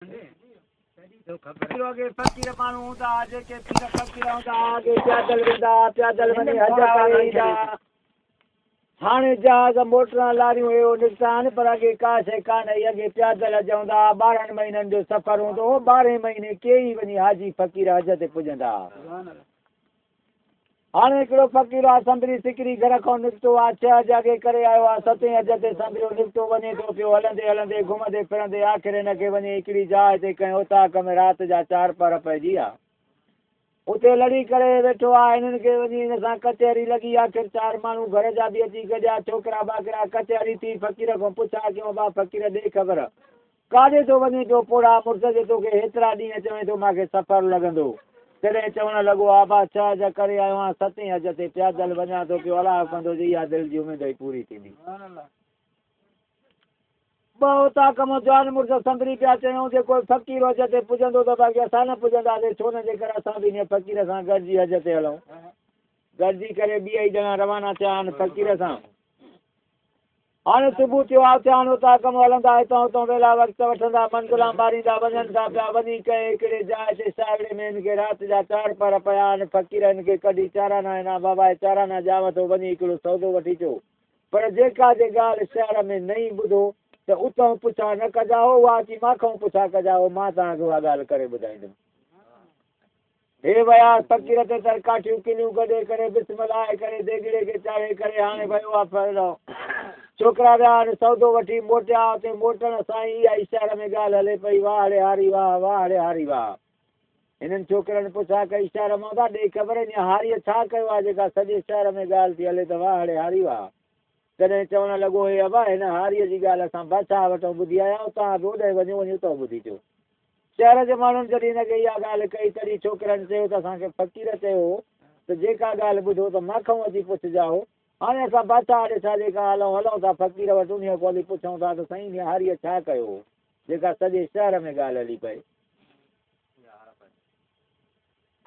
اڳي فقير ماڻهو هوندا ها، جيڪي پير فقير هوندا ها، اڳي پيادل ويندا ها، پيادل وڃي حج ڪري ايندا ها. هاڻي جهاز، موٽران، لاريون اهو نڪتا آهن، پر اڳي ڪا شيء ڪانه هئي. اڳي پيادل حج هوندا ها، 12 مهينن جو سفر هوندو هو، ٻارهين مهيني ڪيئي وڃي حاجي فقير حج تي پڄندا ها. هاڻي هڪڙو فقير آ، سنڀري سڪري گهر کان نڪتو آ، 6 حج اڳي ڪري آيو آ، ستين حج تي سنڀريو نڪتو وڃي ٿو پيو، هلندي هلندي، گهمندي ڦرندي آخر هن کي وڃي هڪڙي جاء تي ڪنهن اوطاق ۾ رات جا 4 پهر پئجي ويا. اتي لڙي ڪري ويٺو آ، هنن کي وڃي هن سان ڪچهري لڳي، آخر 4 ماڻهو گهر جا به اچي گڏيا، ڇوڪرا ٻاڪرا، ڪچهري ٿي، فقير کان پڇا ڪيون، ابا فقير ڏي خبر، ڪاڏي ٿو وڃين پيو پوڙها مڙس جي توکي هيترا ڏينهن چوين ٿو مان کي سفر لڳندو. تڏهن چوڻ لڳو آبا 6 حج ڪري آيو آهيان ستين حج تي پيادل وڃان ٿو پيو الله ڪندو جي اها دل جي اميد ئي پوري ٿيندي. ٻه اوطاق مان جوان مڙس سنڀري پيا چيائون جي ڪوئي فقير حج تي پڄندو ته باقي اسان نه پڄنداسين ڇو نه جيڪر اسان به انهيء فقير سان گڏجي حج تي هلون. گڏجي ڪري ٻيئي ڄڻا روانا ٿيا آهن فقير سان. هاڻي صبح ٿيو آ، ٿيان اتان ڪم هلندا، هتان هتان ويلا وقت وٺندا، منزلان ٻاريندا وڃن ٿا پيا، وڃي ڪنهن هڪڙي جاء تي ساهڙي ۾ هن کي رات جا 4 پهر پيا آهن، فقير هن کي ڪڍي چارانا هنا بابا هي چارانا ڄاو ٿو، وڃي هڪڙو سودو وٺي اچو، پر جيڪا جي ڳالهه شهر ۾ نئين ٻڌو ته اتئون پڇا نه ڪجاهو، اها اچي مان کئون پڇا ڪجاهو، مان توهان کي اها ڳالهه ڪري ٻڌائيندم. هي ويا فقير تي تر ڪاٺيون ڪليون گڏي ڪري بسم الله ڪري ديڳڙي کي چاڙهي ڪري هاڻي ويو آ ڦرڙو. ڇوڪرا ويا آهن سودو وٺي موٽيا اتي موٽڻ سان ئي اها ئي شهر ۾ ڳالهه هلي پئي واهه ڙي هاري واهه واهه ڙي هاري واهه. هنن ڇوڪرن پڇا ڪئي شهر مان ٿا ڏي خبر انهيء هاريء ڇا ڪيو آ جيڪا سڄي شهر ۾ ڳالهه ٿي هلي ته واهه ڙي هاري واهه. تڏهن چوڻ لڳو هي ابا هن هاريء جي ڳالهه اسان بادشاهه وٽئون ٻڌي آيا آهيون توهان به اوڏانهن وڃو وڃي اتئون ٻڌي اچو. شهر جي ماڻهن جڏهن هن کي اها ڳالهه ڪئي، تڏهن ڇوڪرن چيو ته اسان کي فقير چيو هو ته جيڪا ڳالهه ٻڌو ته مان کئون اچي پڇجاهو. هاڻي اسان بادشاهه ڏي ڇا جي ڪا هلون هلون ٿا فقير وٽ انهيء کان هلي پڇون ٿا ته سائين انهيء هاريء ڇا ڪيو هو، جيڪا سڄي شهر ۾ ڳالهه هلي پئي.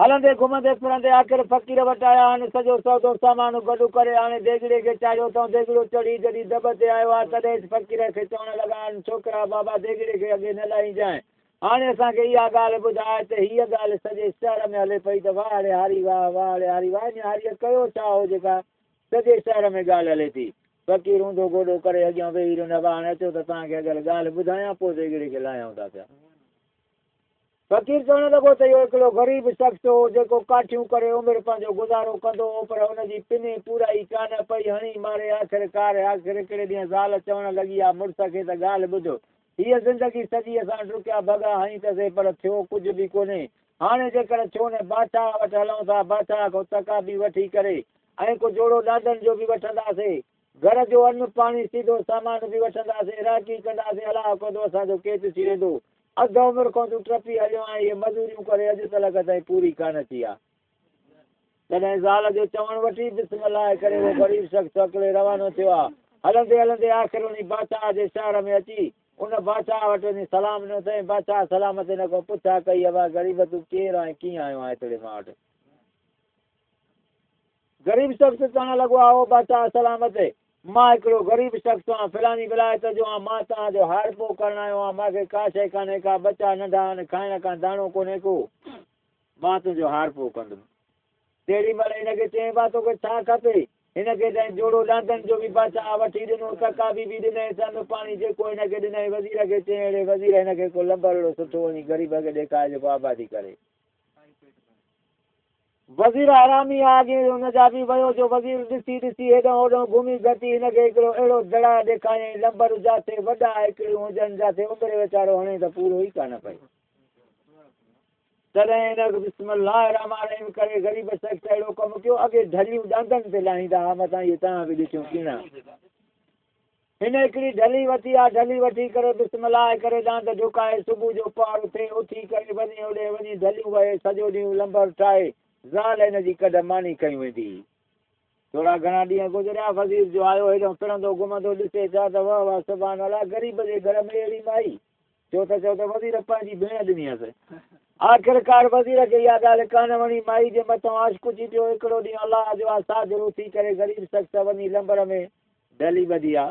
هلندي گهمندي ڦرندي آخر فقير وٽ آيا آهن. سڄو سودو سامان گڏ ڪري آڻي ديڳڙي کي چاڙهيو اٿئون. ديڳڙو چڙهي جڏهن دٻ تي آيو آهي تڏهن فقير کي چوڻ لڳا آهن، ڇوڪرا بابا ديڳڙي کي اڳي نه لاهينجانء. هاڻي اسان کي اها ڳالهه ٻڌاء ته هيء ڳالهه سڄي شهر ۾ هلي پئي ته واهه ڙي هاري واهه، واهه ڙي هاري واهه انهيء هاريء ڪيو ڇا هو جيڪا سڄي شهر ۾ ڳالهه هلي ٿي. فقير اونڌو گوڏو ڪري اڳيان ويهي رهيو، نه هاڻي اچو ته توهان کي اڳل ڳالهه ٻڌايان پوء ديڳڙي کي لاهيون ٿا پيا. فقير چوڻ لڳو ته اهو هڪڙو غريب شخص هو، جيڪو ڪاٺيون ڪري عمر پنهنجو گذارو ڪندو هو، پر ان جي پني پورائي ڪانه پئي هڻي ماري آخرڪار آخر هڪڙي ڏينهن زال چوڻ لڳي آ مڙس کي ته ڳالهه ٻڌ، هيء زندگي سڄي اسان ڊڪيا ڀڳا هنئي ته سي پر ٿيو ڪجهه به ڪونهي، هاڻي جيڪر ڇو نه بادشاهه وٽ هلون ٿا، بادشاهه کان تقابي وٺي ڪري ۽ ڪو جوڙو ڏاندن جو به وٺنداسي، گهر جو ان پاڻي سيڌو سامان به وٺنداسين، راڪي ڪنداسين، الله ڪندو اسان جو ڪيچ ٿي ويندو. اڌ عمر کان تون ٽپي هليو آهين، هيء مزوريون ڪري اڄ تلڪ تائين پوري ڪانه ٿي آ. تڏهن زال جو چوڻ وٺي بسم الله ڪري اهو غريب شخص اڪلي روانو ٿيو آ. هلندي هلندي آخر انهي بادشاهه جي شهر ۾ اچي ان بادشاهه وٽ وڃي سلام ڏنو اٿئين. بادشاهه سلامت هن کان پڇا ڪئي، ابا غريب تون ڪير آهين، ڪيئن آيو آهين هتڙي مان وٽ؟ غريب شخص چوڻ لڳو، آئو بادشاهه سلامت، مان هڪڙو غريب شخص آهيان، فلاني ولايت جو آهيان، مان توهان جو هارپو ڪرڻ آيو آهيان، مان کي ڪا شيء ڪانهي ڪا، ٻچا ننڍا آهن، کائڻ کان داڻو ڪونهي ڪو، مان تنهنجو هارپو ڪندم. تيڏي مهل هن کي چيائين، با توکي ڇا کپي؟ هن کي چيائين، جوڙو ڏاندن جو به بادشاهه وٺي ڏنو، تڪابي به ڏنائين، سن پاڻي جيڪو هن کي ڏنائين، وزير کي چيائين، اڙي وزير هن کي ڪو لنبرڙو سٺو وڃي غريب کي ڏيکار جيڪو آبادي ڪري. وزير حرامي آ اڳي ان جا به ويو جو وزير ڏسي ڏسي هيڏانهن هوڏانهن گهمي گهٽي هن کي هڪڙو اهڙو دڙا ڏيکاريائين لنبر جاٿي وڏا هڪڙيون هجن جاٿي عمري ويچارو هڻي ته پورو ئي ڪانه پئي. تڏهن هن بسم الله الرحمٰن الرحيم ڪري غريب شخص اهڙو ڪم ڪيو اڳي ڍليون ڏاندن تي لاهيندا ها متان اهي توهان به ڏٺيون ڪيڻا. هن هڪڙي ڍلي وٺي آ، ڍلي وٺي ڪري بسم الله ڪري ڏاند ڍڪائي صبح جو پهر اٿي، اٿي ڪري وڃي اوڏي وڃي ڍليون وهي سڄو ڏينهن لنبر ٺاهي زال هن جي ڪڍ ماني کنئي ويندي هئي. ٿورا گهڻا ڏينهن گذريا، وزير جو آيو هيڏانهن ڦرندو گهمندو ڏسي ڇا ته واه واه سبحان الله غريب جي گهر ۾ اهڙي مائي. ڇو ته چئو ته وزير پنهنجي ڀيڻ ڏني هيس. آخرڪار وزير کي اها ڳالهه ڪانه وڻي، مائي جي مٿان عاشق ٿي پيو. هڪڙو ڏينهن الله جو آ ساجهر اٿي ڪري غريب شخص وڃي لنبر ۾ ڍلي ٻڌي آ.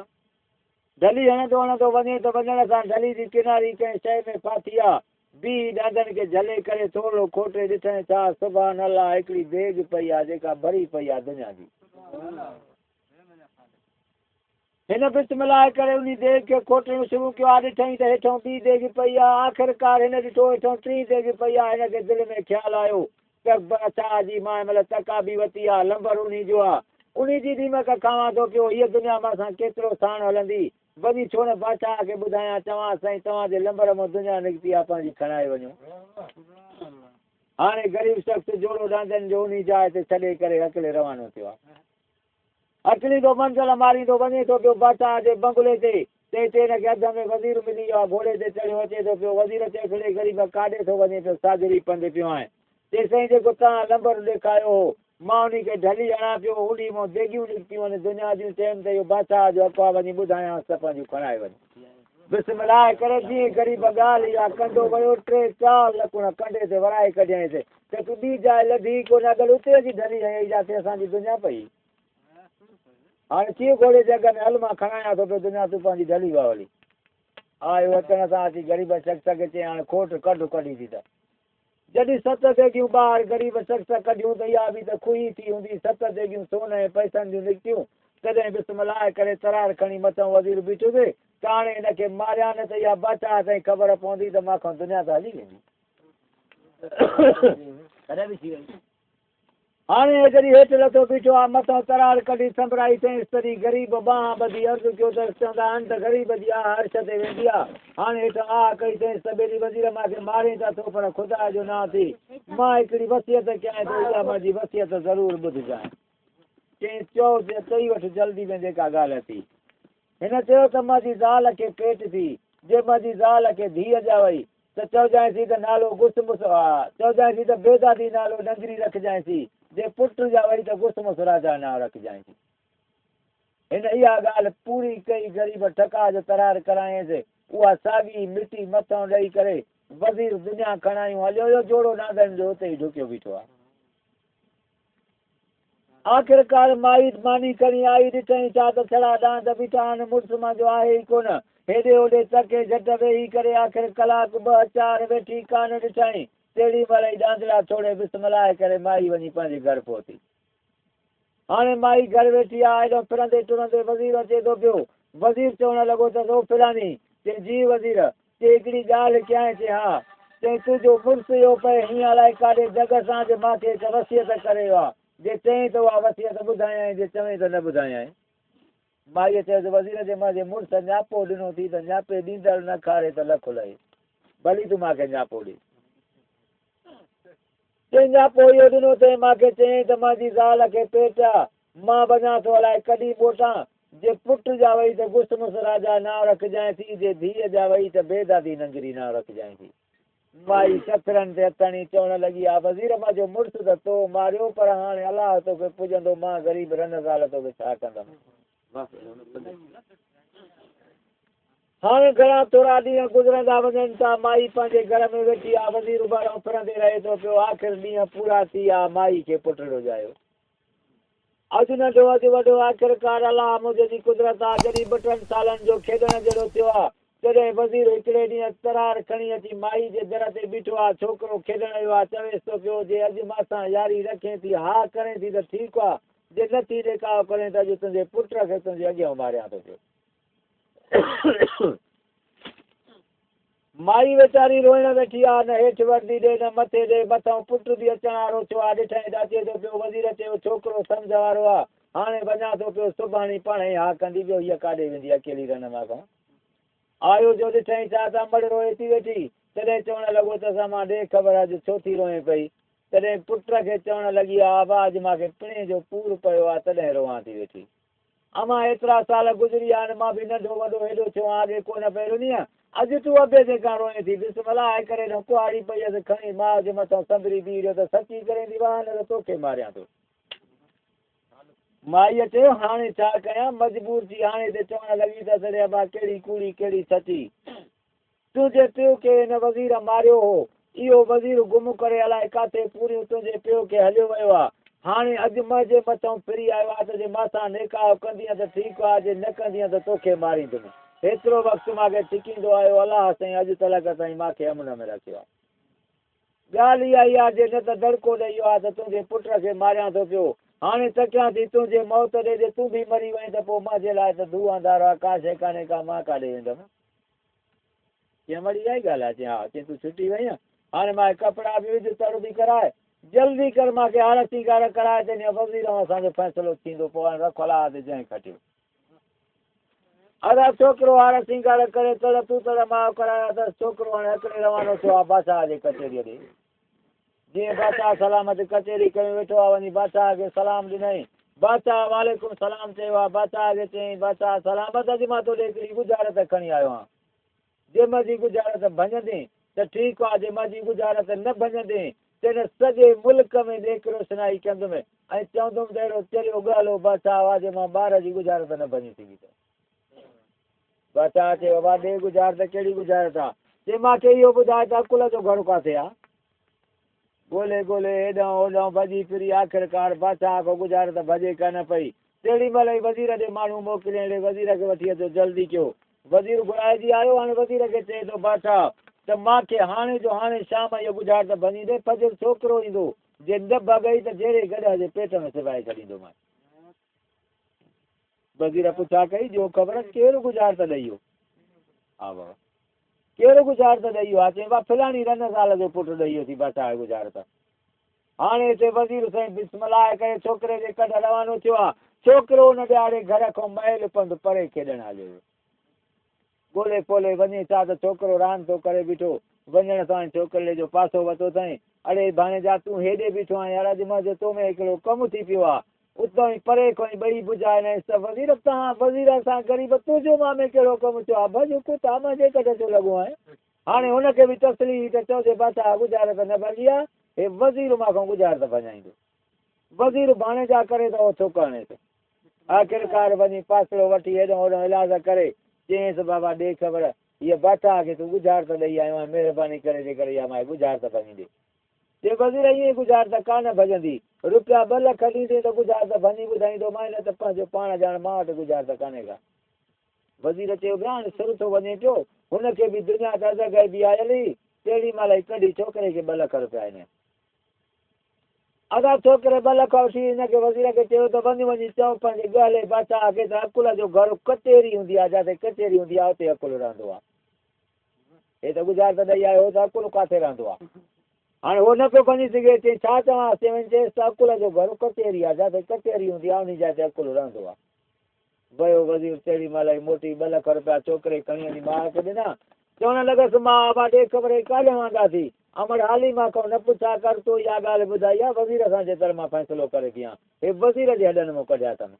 ڍلي هڻندو هڻندو وڃي ته وڃڻ سان ڍلي جي ڪناري ڪنهن شيء ۾ ڦاٿي آ. بيهي ڏاندن کي جهلي ڪري ٿورڙو کوٽي ڏٺائين ڇا، سبحان الله هڪڙي ديڳ پئي آ جيڪا ڀري پئي آ دنيا جي. هن بسم الله ڪري انهي ديڳ کي کوٽڻ شروع ڪيو آ، ڏٺائين ته هيٺئون ٻي ديڳ پئي آ. آخرڪار هن ڏٺو هيٺئون ٽين ديڳ پئي آ. هن کي دل ۾ خيال آيو ته بادشاهه جي مان هن مهل تڪابي وتي آ، لنبر انهي جو آ. انهي جي ڏيمڪ کاوان ٿو پيو. هيء دنيا مان سان ڪيترو ساڻ هلندي. وڃي ڇو نه بادشاهه کي ٻڌايان، چوانس سائين توهان جي لنبر مان دنيا نڪتي آ، پنهنجي کڻائي وڃو. هاڻي غريب شخص جوڙو ڏاندن جو انهي جاء تي ڇڏي ڪري هڪلي روانو ٿيو آ. هڪليندو منزل ماريندو وڃي ٿو پيو بادشاهه جي بنگلي تي. ته هتي هن کي اڌ ۾ وزير ملي ويو آ. گهوڙي تي چڙهيو اچي ٿو پيو. وزير چيس اڙي غريب ڪاڏي ٿو وڃين پيو ساجهري پنڌ پيو آهين. چيس سائين جيڪو توهان لنبر ڏيکايو هو، مان انهي کي ڍلي هڻان پيو، انهي مان ديڳيون نڪتيون آهن دنيا جون. چيم ته اهو بادشاهه جو حق آ، وڃي ٻڌايانس ته پنهنجون کڻائي وڃ. بسم الله ڪري جيئن غريب ڳالهه اها ڪندو ويو، ٽي چار لڪڻ ڪنڊي تي ورائي ڪڍيائينس ته تون ٻي جاء لڌي ئي ڪونه، اڳل اتي اچي ڍلي هنئي جاتي اسان جي دنيا پئي. هاڻي ڪيئن گهوڙي جي اڳ ۾ هل مان کڻايان ٿو پيو دنيا تون پنهنجي ڍلي وهه هلي. آيو اچڻ سان اچي غريب شخص کي چيائين هاڻي کوٽ ڪڍ ڪڍي ٿي ته. جڏهن ست ديڳيون ٻاهر غريب شخص ڪڍيون ته اها به ته کوهي ٿي هوندي، ست ديڳيون سون ۽ پئسن جون نڪتيون، تڏهن بسم الله ڪري ترار کڻي مٿئون وزير بيٺس ته هاڻي هن کي ماريان نه ته اها بادشاهه تائين خبر پوندي ته مان کان دنيا ته هلي ويندي. تڏهن به ٿي وئي. هاڻي هي جڏهن هيٺ لٿو بيٺو آ، مٿئون ترار ڪڍي سنڀرائي چيائينس تڏهن غريب ٻانهن ٻڌي عرض ڪيو ته چوندا آهن ته غريب جي آهه عرش تي ويندي آ. هاڻي هيٺ آهه ڪئي چيائينس ته ٻيلي وزير مان کي مارين ته اٿو پر خدا جو نانء ٿي مان هڪڙي وصيت ڪيانء ٿو اها منهنجي وصيت ضرور ٻڌجانء. چيائينس چئو چئي وٺ جلدي ۾ جيڪا ڳالهه اٿي. هن چيو ته منهنجي زال کي پيٽ ٿي، جي منهنجي زال کي ڌيء ڄاوئي ته چئجانء ٿي ته نالو گس مس چئجانء ٿي ته بيدادي نالو ننگري رکجانء ٿي، جي پٽ ڄاوئي ته گس مس راجا نانء رکجانء ٿي. هن اها ڳالهه پوري ڪئي، غريب ٺڪاء جو ترار ڪرايائينس، اها ساڳي ئي مٽي مٿئون ڏئي ڪري وزير دنيا کڻايون هليو ويو، جوڙو ڏاندن جو اتي ئي ڍڪيو بيٺو آهي. آخرڪار مائي ماني کڻي آئي، ڏٺائين ڇا ته ڇڙا ڏاند بيٺا آهن، مڙس منهنجو آهي ئي ڪونه. هيڏي هوڏي تڪي جهٽ ويهي ڪري آخر ڪلاڪ ٻه چار ويٺي ڪانه ڏٺائين. تيڏي مهل ئي ڏاندڙا ڇوڙي بسم الله ڪري مائي وڃي پنهنجي گهر پهتي. هاڻي مائي گهر ويٺي آ، هيڏانهن ڦرندي ٽرندي وزير اچي ٿو پيو. وزير چوڻ لڳو ته او فلاڻي! چيائين جي وزير! چي هڪڙي ڳالهه ڪيانء؟ چي ها. چيائين تنهنجو مڙس اهو پئي هينئن الائي ڪاڏي جڳ سان جي مان کي هڪ وصيت ڪري ويو آ. جي چئين ته اها وصيت ٻڌايانء جي چوين ته نه ٻڌايانء. مائيء چيس وزير جي منهنجي مڙس نياپو ڏنو ٿي ته نياپي ڏيندڙ نه کاري ته لک لهي. ڀلي تون مان کي نياپو ڏي. چيائين نياپو اهو ڏنو اٿئي مان کي چيائين ته منهنجي زال کي پيٽ آ. مان وڃان ٿو الائي ڪڏهن موٽان. جي پٽ ڄاوئي ته گس مس راجا نانء رکجانء ٿي، جي ڌيء ڄاوئي ته بيدادي ننگري نانء رکجانء ٿي. مائي سٿرن تي هٿ هڻي چوڻ لڳي، آ وزير منهنجو مڙس ته تو ماريو، پر هاڻي الله توکي پڄندو، مان غريب رن زال توکي ڇا ڪندم. هاڻي گهڻا ٿورا ڏينهن گذرندا وڃن ٿا، مائي پنهنجي گهر ۾ ويٺي آ، وزير ٻاهران ڦرندي رهي ٿو پيو، آخر ڏينهن پورا ٿي آ، مائي کي پٽڙو ڄايو. اڄ ننڍو اڄ وڏو آخرڪار الله منهنجي جي قدرت آ جڏهن ٻه ٽن سالن جو کيڏڻ جهڙو ٿيو آ تڏهن وزير هڪڙي ڏينهن ترار کڻي اچي مائي جي در تي بيٺو آ ڇوڪرو کيڏڻ ويو آ چويس ٿو پيو جي اڄ مان سان ياري رکين ٿي ها ڪرين ٿي ته ٺيڪ آ جي نه ٿي ڏيکاء ڪرين ته اڄ تنهنجي پٽ کي تنهنجي اڳيان ماريان ٿو پيو. مائي ويچاري روئڻ ويٺي آ، نه هيٺ وردي ڏي نه مٿي ڏي، مٿئون پٽ به اچڻ وارو ٿيو آ، ڏٺائين ته اچي ٿو پيو، وزير چيو ڇوڪرو سمجهه وارو آ، هاڻي وڃان ٿو پيو، سڀاڻي پاڻهي ها ڪندي، ٻيو هيء ڪاڏي ويندي اڪيلي رن مان کان. آيو جو ڏٺائين ڇا ته امڙ روئي ٿي ويٺي، تڏهن چوڻ لڳو ته امان ڏي خبر اڄ ڇو ٿي روئين پئي؟ تڏهن پٽ کي چوڻ لڳي آ ابا اڄ مان کي پڻهين جو پور پيو آ، تڏهن روئان ٿي ويٺي. امان ايترا سال گذري ويا آهن، مان به ننڍو وڏو هيڏو ٿيو آهيان، اڳي ڪو نه پئي رني آهيان، اڄ تون ابي جي ڪان روئين ٿي؟ بسم الله آهي ڪري ڏانهن ڪهاڙي پئي هيس، کڻي ماء جي مٿان سنبري بيهي رهيو ته سچي ڪرين ٿي واهه نه ته توکي ماريان ٿو. مائيء چيو، هاڻي ڇا ڪيان؟ مجبور ٿي هاڻي تي چوڻ لڳي ته اڙي ابا ڪهڙي ڪوڙي ڪهڙي سچي. تنهنجي پيء کي هن وزير ماريو هو. اهو وزير گم ڪري الائي ڪاٿي پوريون تنهنجي پيء کي هليو ويو آ. هاڻي اڄ منهنجي مٿئون ڦري آيو آ ته جي مان سان نڪاح ڪندينء ته ٺيڪ آ، جي نه ڪندينء ته توکي ماريندم. هيترو وقت مان کي ڇڪيندو آيو، الله سائين اڄ تلڪ تائين مان کي امن ۾ رکيو آهي. ڳالهه اها ئي آهي جي نه ته دڙڪو ڏئي ويو آهي ته تنهنجي پٽ کي ماريان ٿو پيو. هاڻي تڪيان ٿي تنهنجي موت ڏي، جي تون به مري وئين ته پوء منهنجي لاء ته ڌوء انڌارو آهي، ڪا شيء ڪانهي ڪا مان ڪاڏي ويندم. چيائين مڙئي اها ئي ڳالهه آهي. چيائين ها. چيائين تون ڇٽي وئين، هاڻي مان کي ڪپڙا به وجهه، تڙ به ڪراء، جلدي ڪر مان کي هار سينگار ڪراء ته انهيء وزير ۽ اسان جو فيصلو ٿيندو، پوء هاڻي رک الله تي جنهن کٽيو. ادا ڇوڪرو هار سينگار ڪري تڙ تون تڙ ماء ڪرايا اٿس. ڇوڪرو هاڻي هڪڙي روانو ٿيو آ بادشاهه جي ڪچهريء ڏي. جيئن بادشاهه سلامت ڪچهري ڪيون ويٺو آ وڃي بادشاهه کي سلام ڏنائين. بادشاهه وعليڪم سلام چيو آ. بادشاهه کي چيائين بادشاهه سلامت اڄ مان توڏي هڪڙي ڳجهارت کڻي آيو آهيان. جي منهنجي ڳجهارت ڀڃندين ته ٺيڪ آ جي منهنجي ڳجهارت نه ڀڃندين تنهن سڄي ملڪ ۾ ڏيک روشنائي ڪندم ۽ چوندم ته اهڙو چريو ڳهلو بادشاهه آ جي مان ٻار جي ڳجهارت نه ڀڃي سگهي ته. بادشاهه چيو، ابا ڏي ڳجهارت ڪهڙي ڳجهارت آ؟ چي مان کي اهو ٻڌاء ته عقل جو گهر ڪاٿي آ؟ ڳولي ڳولي هيڏانهن هوڏانهن ڀڄي ڦري آخرڪار بادشاهه کان ڳجهارت ڀڄي ڪانه پئي. تهڙي مهل ئي وزير ڏي ماڻهو موڪليائين، ڙي وزير کي وٺي اچو جلدي ڪيو. وزير گهرائجي آيو، هاڻي وزير کي چئي ٿو بادشاهه ته مان کي هاڻي جو هاڻي شام اهو ڳجهارت ڀڃي ڏي، فجر ڇوڪرو ايندو، جي نه ڀڳئي ته جيري گڏهه جي پيٽ ۾ سبائي ڇڏيندومانء. وزير پڇا ڪئي، ڏيو خبر ڪير ڳجهارت ڏئي ويو؟ ها بابا ڪير ڳجهارت ڏئي ويو آ؟ چيائين با فلاڻي رن زال جو پٽ ڏئي ويو ٿي بادشاهه ڳجهارت. هاڻي هتي وزير سائين بسم الله ڪري ڇوڪري جي ڪڍ روانو ٿيو آ. ڇوڪرو ان ڏهاڙي گهر کان ميل پنڌ پري کيڏڻ هليو ويو. ڳولي ڦولي وڃي ڇا ته ڇوڪرو راند ٿو ڪري بيٺو. وڃڻ سان ئي ڇوڪرڙي جو پاسو وتو اٿائين. اڙي ڀاڻيجا تون هيڏي بيٺو آهين يار اڄ منهنجو تو ۾ هڪڙو ڪم ٿي پيو آ. اتان ئي پري کان ئي ٻئي ٻجهائي نيس ته وزير تهان وزير اسان غريب تنهنجو مان ۾ ڪهڙو ڪم ٿيو آ. ڀڄ ڪتا منهنجي ڪڍ ڇو لڳو آهين. هاڻي هن کي به تسلي هئي ته چئجي بادشاهه ڳجهارت نه ڀڳي آ، هي وزير مان کان ڳجهارت ڀڃائيندو. وزير ڀاڻيجا ڪري ته اوڇو ڪرڻيس. آخرڪار وڃي پاسڙو وٺي هيڏانهن هوڏانهن ايلاز ڪري چيائينس بابا ڏي خبر، هيء بادشاهه کي تون ڳجهارت ڏئي آيو آهين، مهرباني ڪري جيڪر اها مائي ڳجهارت ڀڃي ڏي. چي وزير ائين ئي ڳجهارت ڪانه ڀڄندي، روپيا 2 لک ڏيندين ته ڳجهارت ڀڃي ٻڌائيندومانء نه ته پنهنجو پاڻ ڄاڻ مان وٽ ڳجهارت ڪانهي ڪا. وزير چيو ڀيا هاڻي سر ٿو وڃي پيو، هن کي به دنيا ته از غيبي آيل هئي، تهڙي مهل ئي ڪڍي ڇوڪري کي 2 لک روپيا ڏنائين. ادا ڇوڪري 2 لک وٺي هن کي وزير کي چيو ته وڃ وڃي چئو پنهنجي ڳهلي بادشاهه کي ته عقل جو گهر ڪچهري هوندي آهي، جاتي ڪچهري هوندي آهي اتي عقل رهندو آهي. هي ته ڳجهار ته ڏئي آيو هو ته عقل ڪاٿي رهندو آهي. هاڻي هو نه پيو ڀڃي سگهي، چيائين ڇا چوانس؟ چيائين وڃي چئيس ته عقل جو گهر ڪچهري آهي، جاتي ڪچهري هوندي آهي انهي جاء تي عقل رهندو آهي. ويو وزير تهڙي مهل ئي موٽي 2 لک روپيا ڇوڪري کڻي وڃي ماء کي ڏنا. چوڻ لڳس، ماء ابا ڏي خبر هي ڪاڏهن آندا ٿي؟ امڙ حالي مان کان نه پڇا ڪر تو اها ڳالهه ٻڌائي آ، وزير سان جيتر مان فيصلو ڪري ٿي آن، هي وزير جي هڏن مون ڪڍيا اٿم.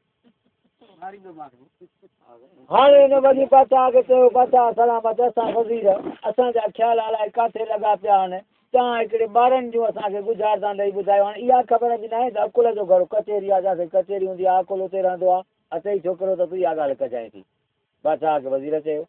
هاڻي هن وڃي بادشاهه کي چيو، بادشاهه سلامت اسان وزير، اسان جا خيال الائي ڪاٿي لڳا پيا آهن، توهان هڪڙي ٻارن جون اسان کي ڳجهارتان ڏئي ٻڌايو، هاڻي اها خبر به ناهي ته عقل جو گهر ڪچهري آ، جاتي ڪچهري هوندي آ عقل اتي رهندو آ، اٿئي ڇوڪرو ته تون اها ڳالهه ڪجانء ٿي. بادشاهه کي وزير چيو.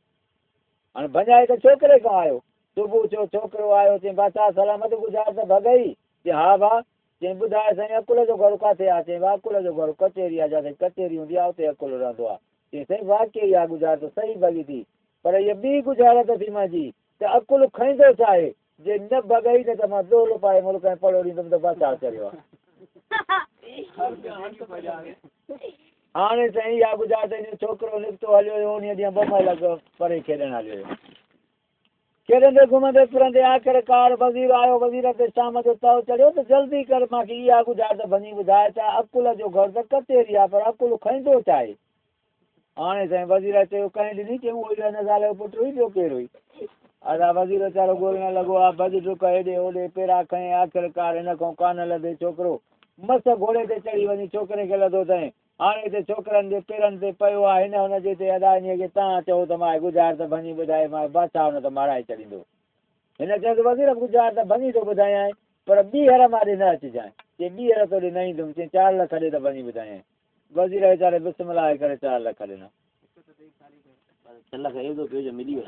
هاڻي ڀڃائي ته ڇوڪري کان آيو. صبح ٿيو ڇوڪرو آيو، چيائين بادشاهه سلامت ڳجهار ته ڀڳئي؟ چيائين ها ڀاء. چيائين ٻڌاء سائين عقل جو گهر ڪاٿي آ؟ چيائين ڀاء عقل جو گهر ڪچهري آ، جاتي ڪچهري هوندي آ اتي عقل رهندو آ. چيائين سائين واقعي اها ڳجهار ته صحيح ڀڳي ٿي، پر هيء ٻي ڳجهارت ٿي منهنجي ته عقل کائيندو ڇا آهي؟ جي نه ڀڳئي نه ته مان دهل پائي ملڪ ۽ پڙهو ڏيندم ته بادشاهه چريو آ. هاڻي سائين اها ڳجهارت جو ڇوڪرو نڪتو هليو ويو، انهيء ڏينهن 2 ميل اڳ پري کيڏڻ هليو ويو. کيڏندي گهمندي ڦرندي آخرڪار وزير آيو. وزير تي شام جو تئو چڙهيو ته جلدي ڪر مان کي اها ڳجهارت ڀڃي ٻڌاء ته عقل جو گهر ته ڪچهري آ پر عقل کائيندو ڇا آهي؟ هاڻي سائين وزير چيو ڪنهن ڏني؟ چيائون اهو ئي رهن زال جو پٽ هئي ٻيو ڪير هئي؟ ادا وزير ويچارو ڳولڻ لڳو آ ڀڄ ڊڪ هيڏي هوڏي پيرا کنئي آخرڪار هن کان ڪانه لڌي ڇوڪرو مس گهوڙي تي چڙهي وڃي ڇوڪري کي لڌو اٿائين. هاڻي هتي ڇوڪرن جي پيرن تي پيو آ هن هن جي تي ادا انهيء کي تان چئو ته ماء ڳجهار ته ڀڃي ٻڌائي ماء بادشاهه نه ته مارائي ڇڏيندو. هن چيس وزير ڳجهار ته ڀڃي ٿو ٻڌايانء پر ٻيهر مان ڏي نه اچجانء. چي ٻيهر تو ڏي نه ايندم. چي 4 لک ڏي ته ڀڃي ٻڌايانء. وزير ويچاري بسم الله ڪري 4 لک ڏنا. 4 لک ايندو پيو جو ملي ويو.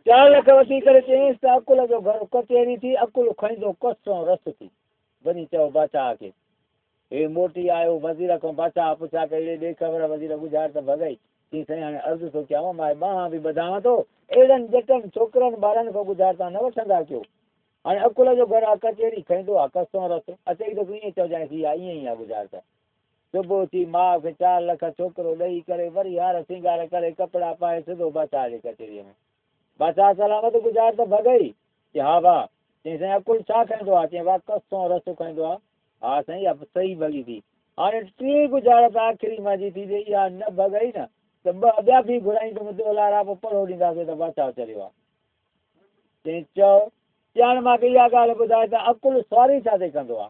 4 لک وٺي ڪري چيائينس ته عقل جو گهر ڪچهري ٿي، عقل کائيندو ڪس ۽ رس ٿي. وڃي چئو بادشاهه کي. هي موٽي آيو، وزير کان بادشاهه پڇا ڪئي، ڙي ڏي خبر وزير ڳجهار ته ڀڳئي. چيائين سائين هاڻي عرض ٿو ڪيانو مان ٻانهن به ٻڌاوان ٿو، اهڙن ڄٽن ڇوڪرن ٻارن کان ڳجهار تان نه وٺندا ڪيو. هاڻي عقل جو گهر آ ڪچهري، کائيندو آ ڪسون رس، اچئي ته تون ائين چئجانء ٿي اها ائين ئي آ ڳجهار ته. صبح اٿي ماء کي 4 لک ڇوڪرو ڏئي ڪري وري هار سينگار ڪري ڪپڙا پائي سڌو بادشاهه جي ڪچهريء ۾. بادشاهه سلامت ڳجهار ته ڀڳئي؟ چي ها ڀاء. چيائين سائين عقل ڇا کائيندو آ؟ چيائين واهه ڪسون رس کائيندو آ. ها سائين اها صحيح ڀڳي ٿي. هاڻي ٽين ڳجهارت آخري مانجي ٿي جي اها نه ڀڳئي نه ته ٻه ٻيا به گهرائيندم دولارا پوء پڙهو ڏينداسين ته بادشاهه چريو آ. چيائين چئو. چي هاڻي مان کي اها ڳالهه ٻڌاء ته عقل سواري ڇا تي ڪندو آ؟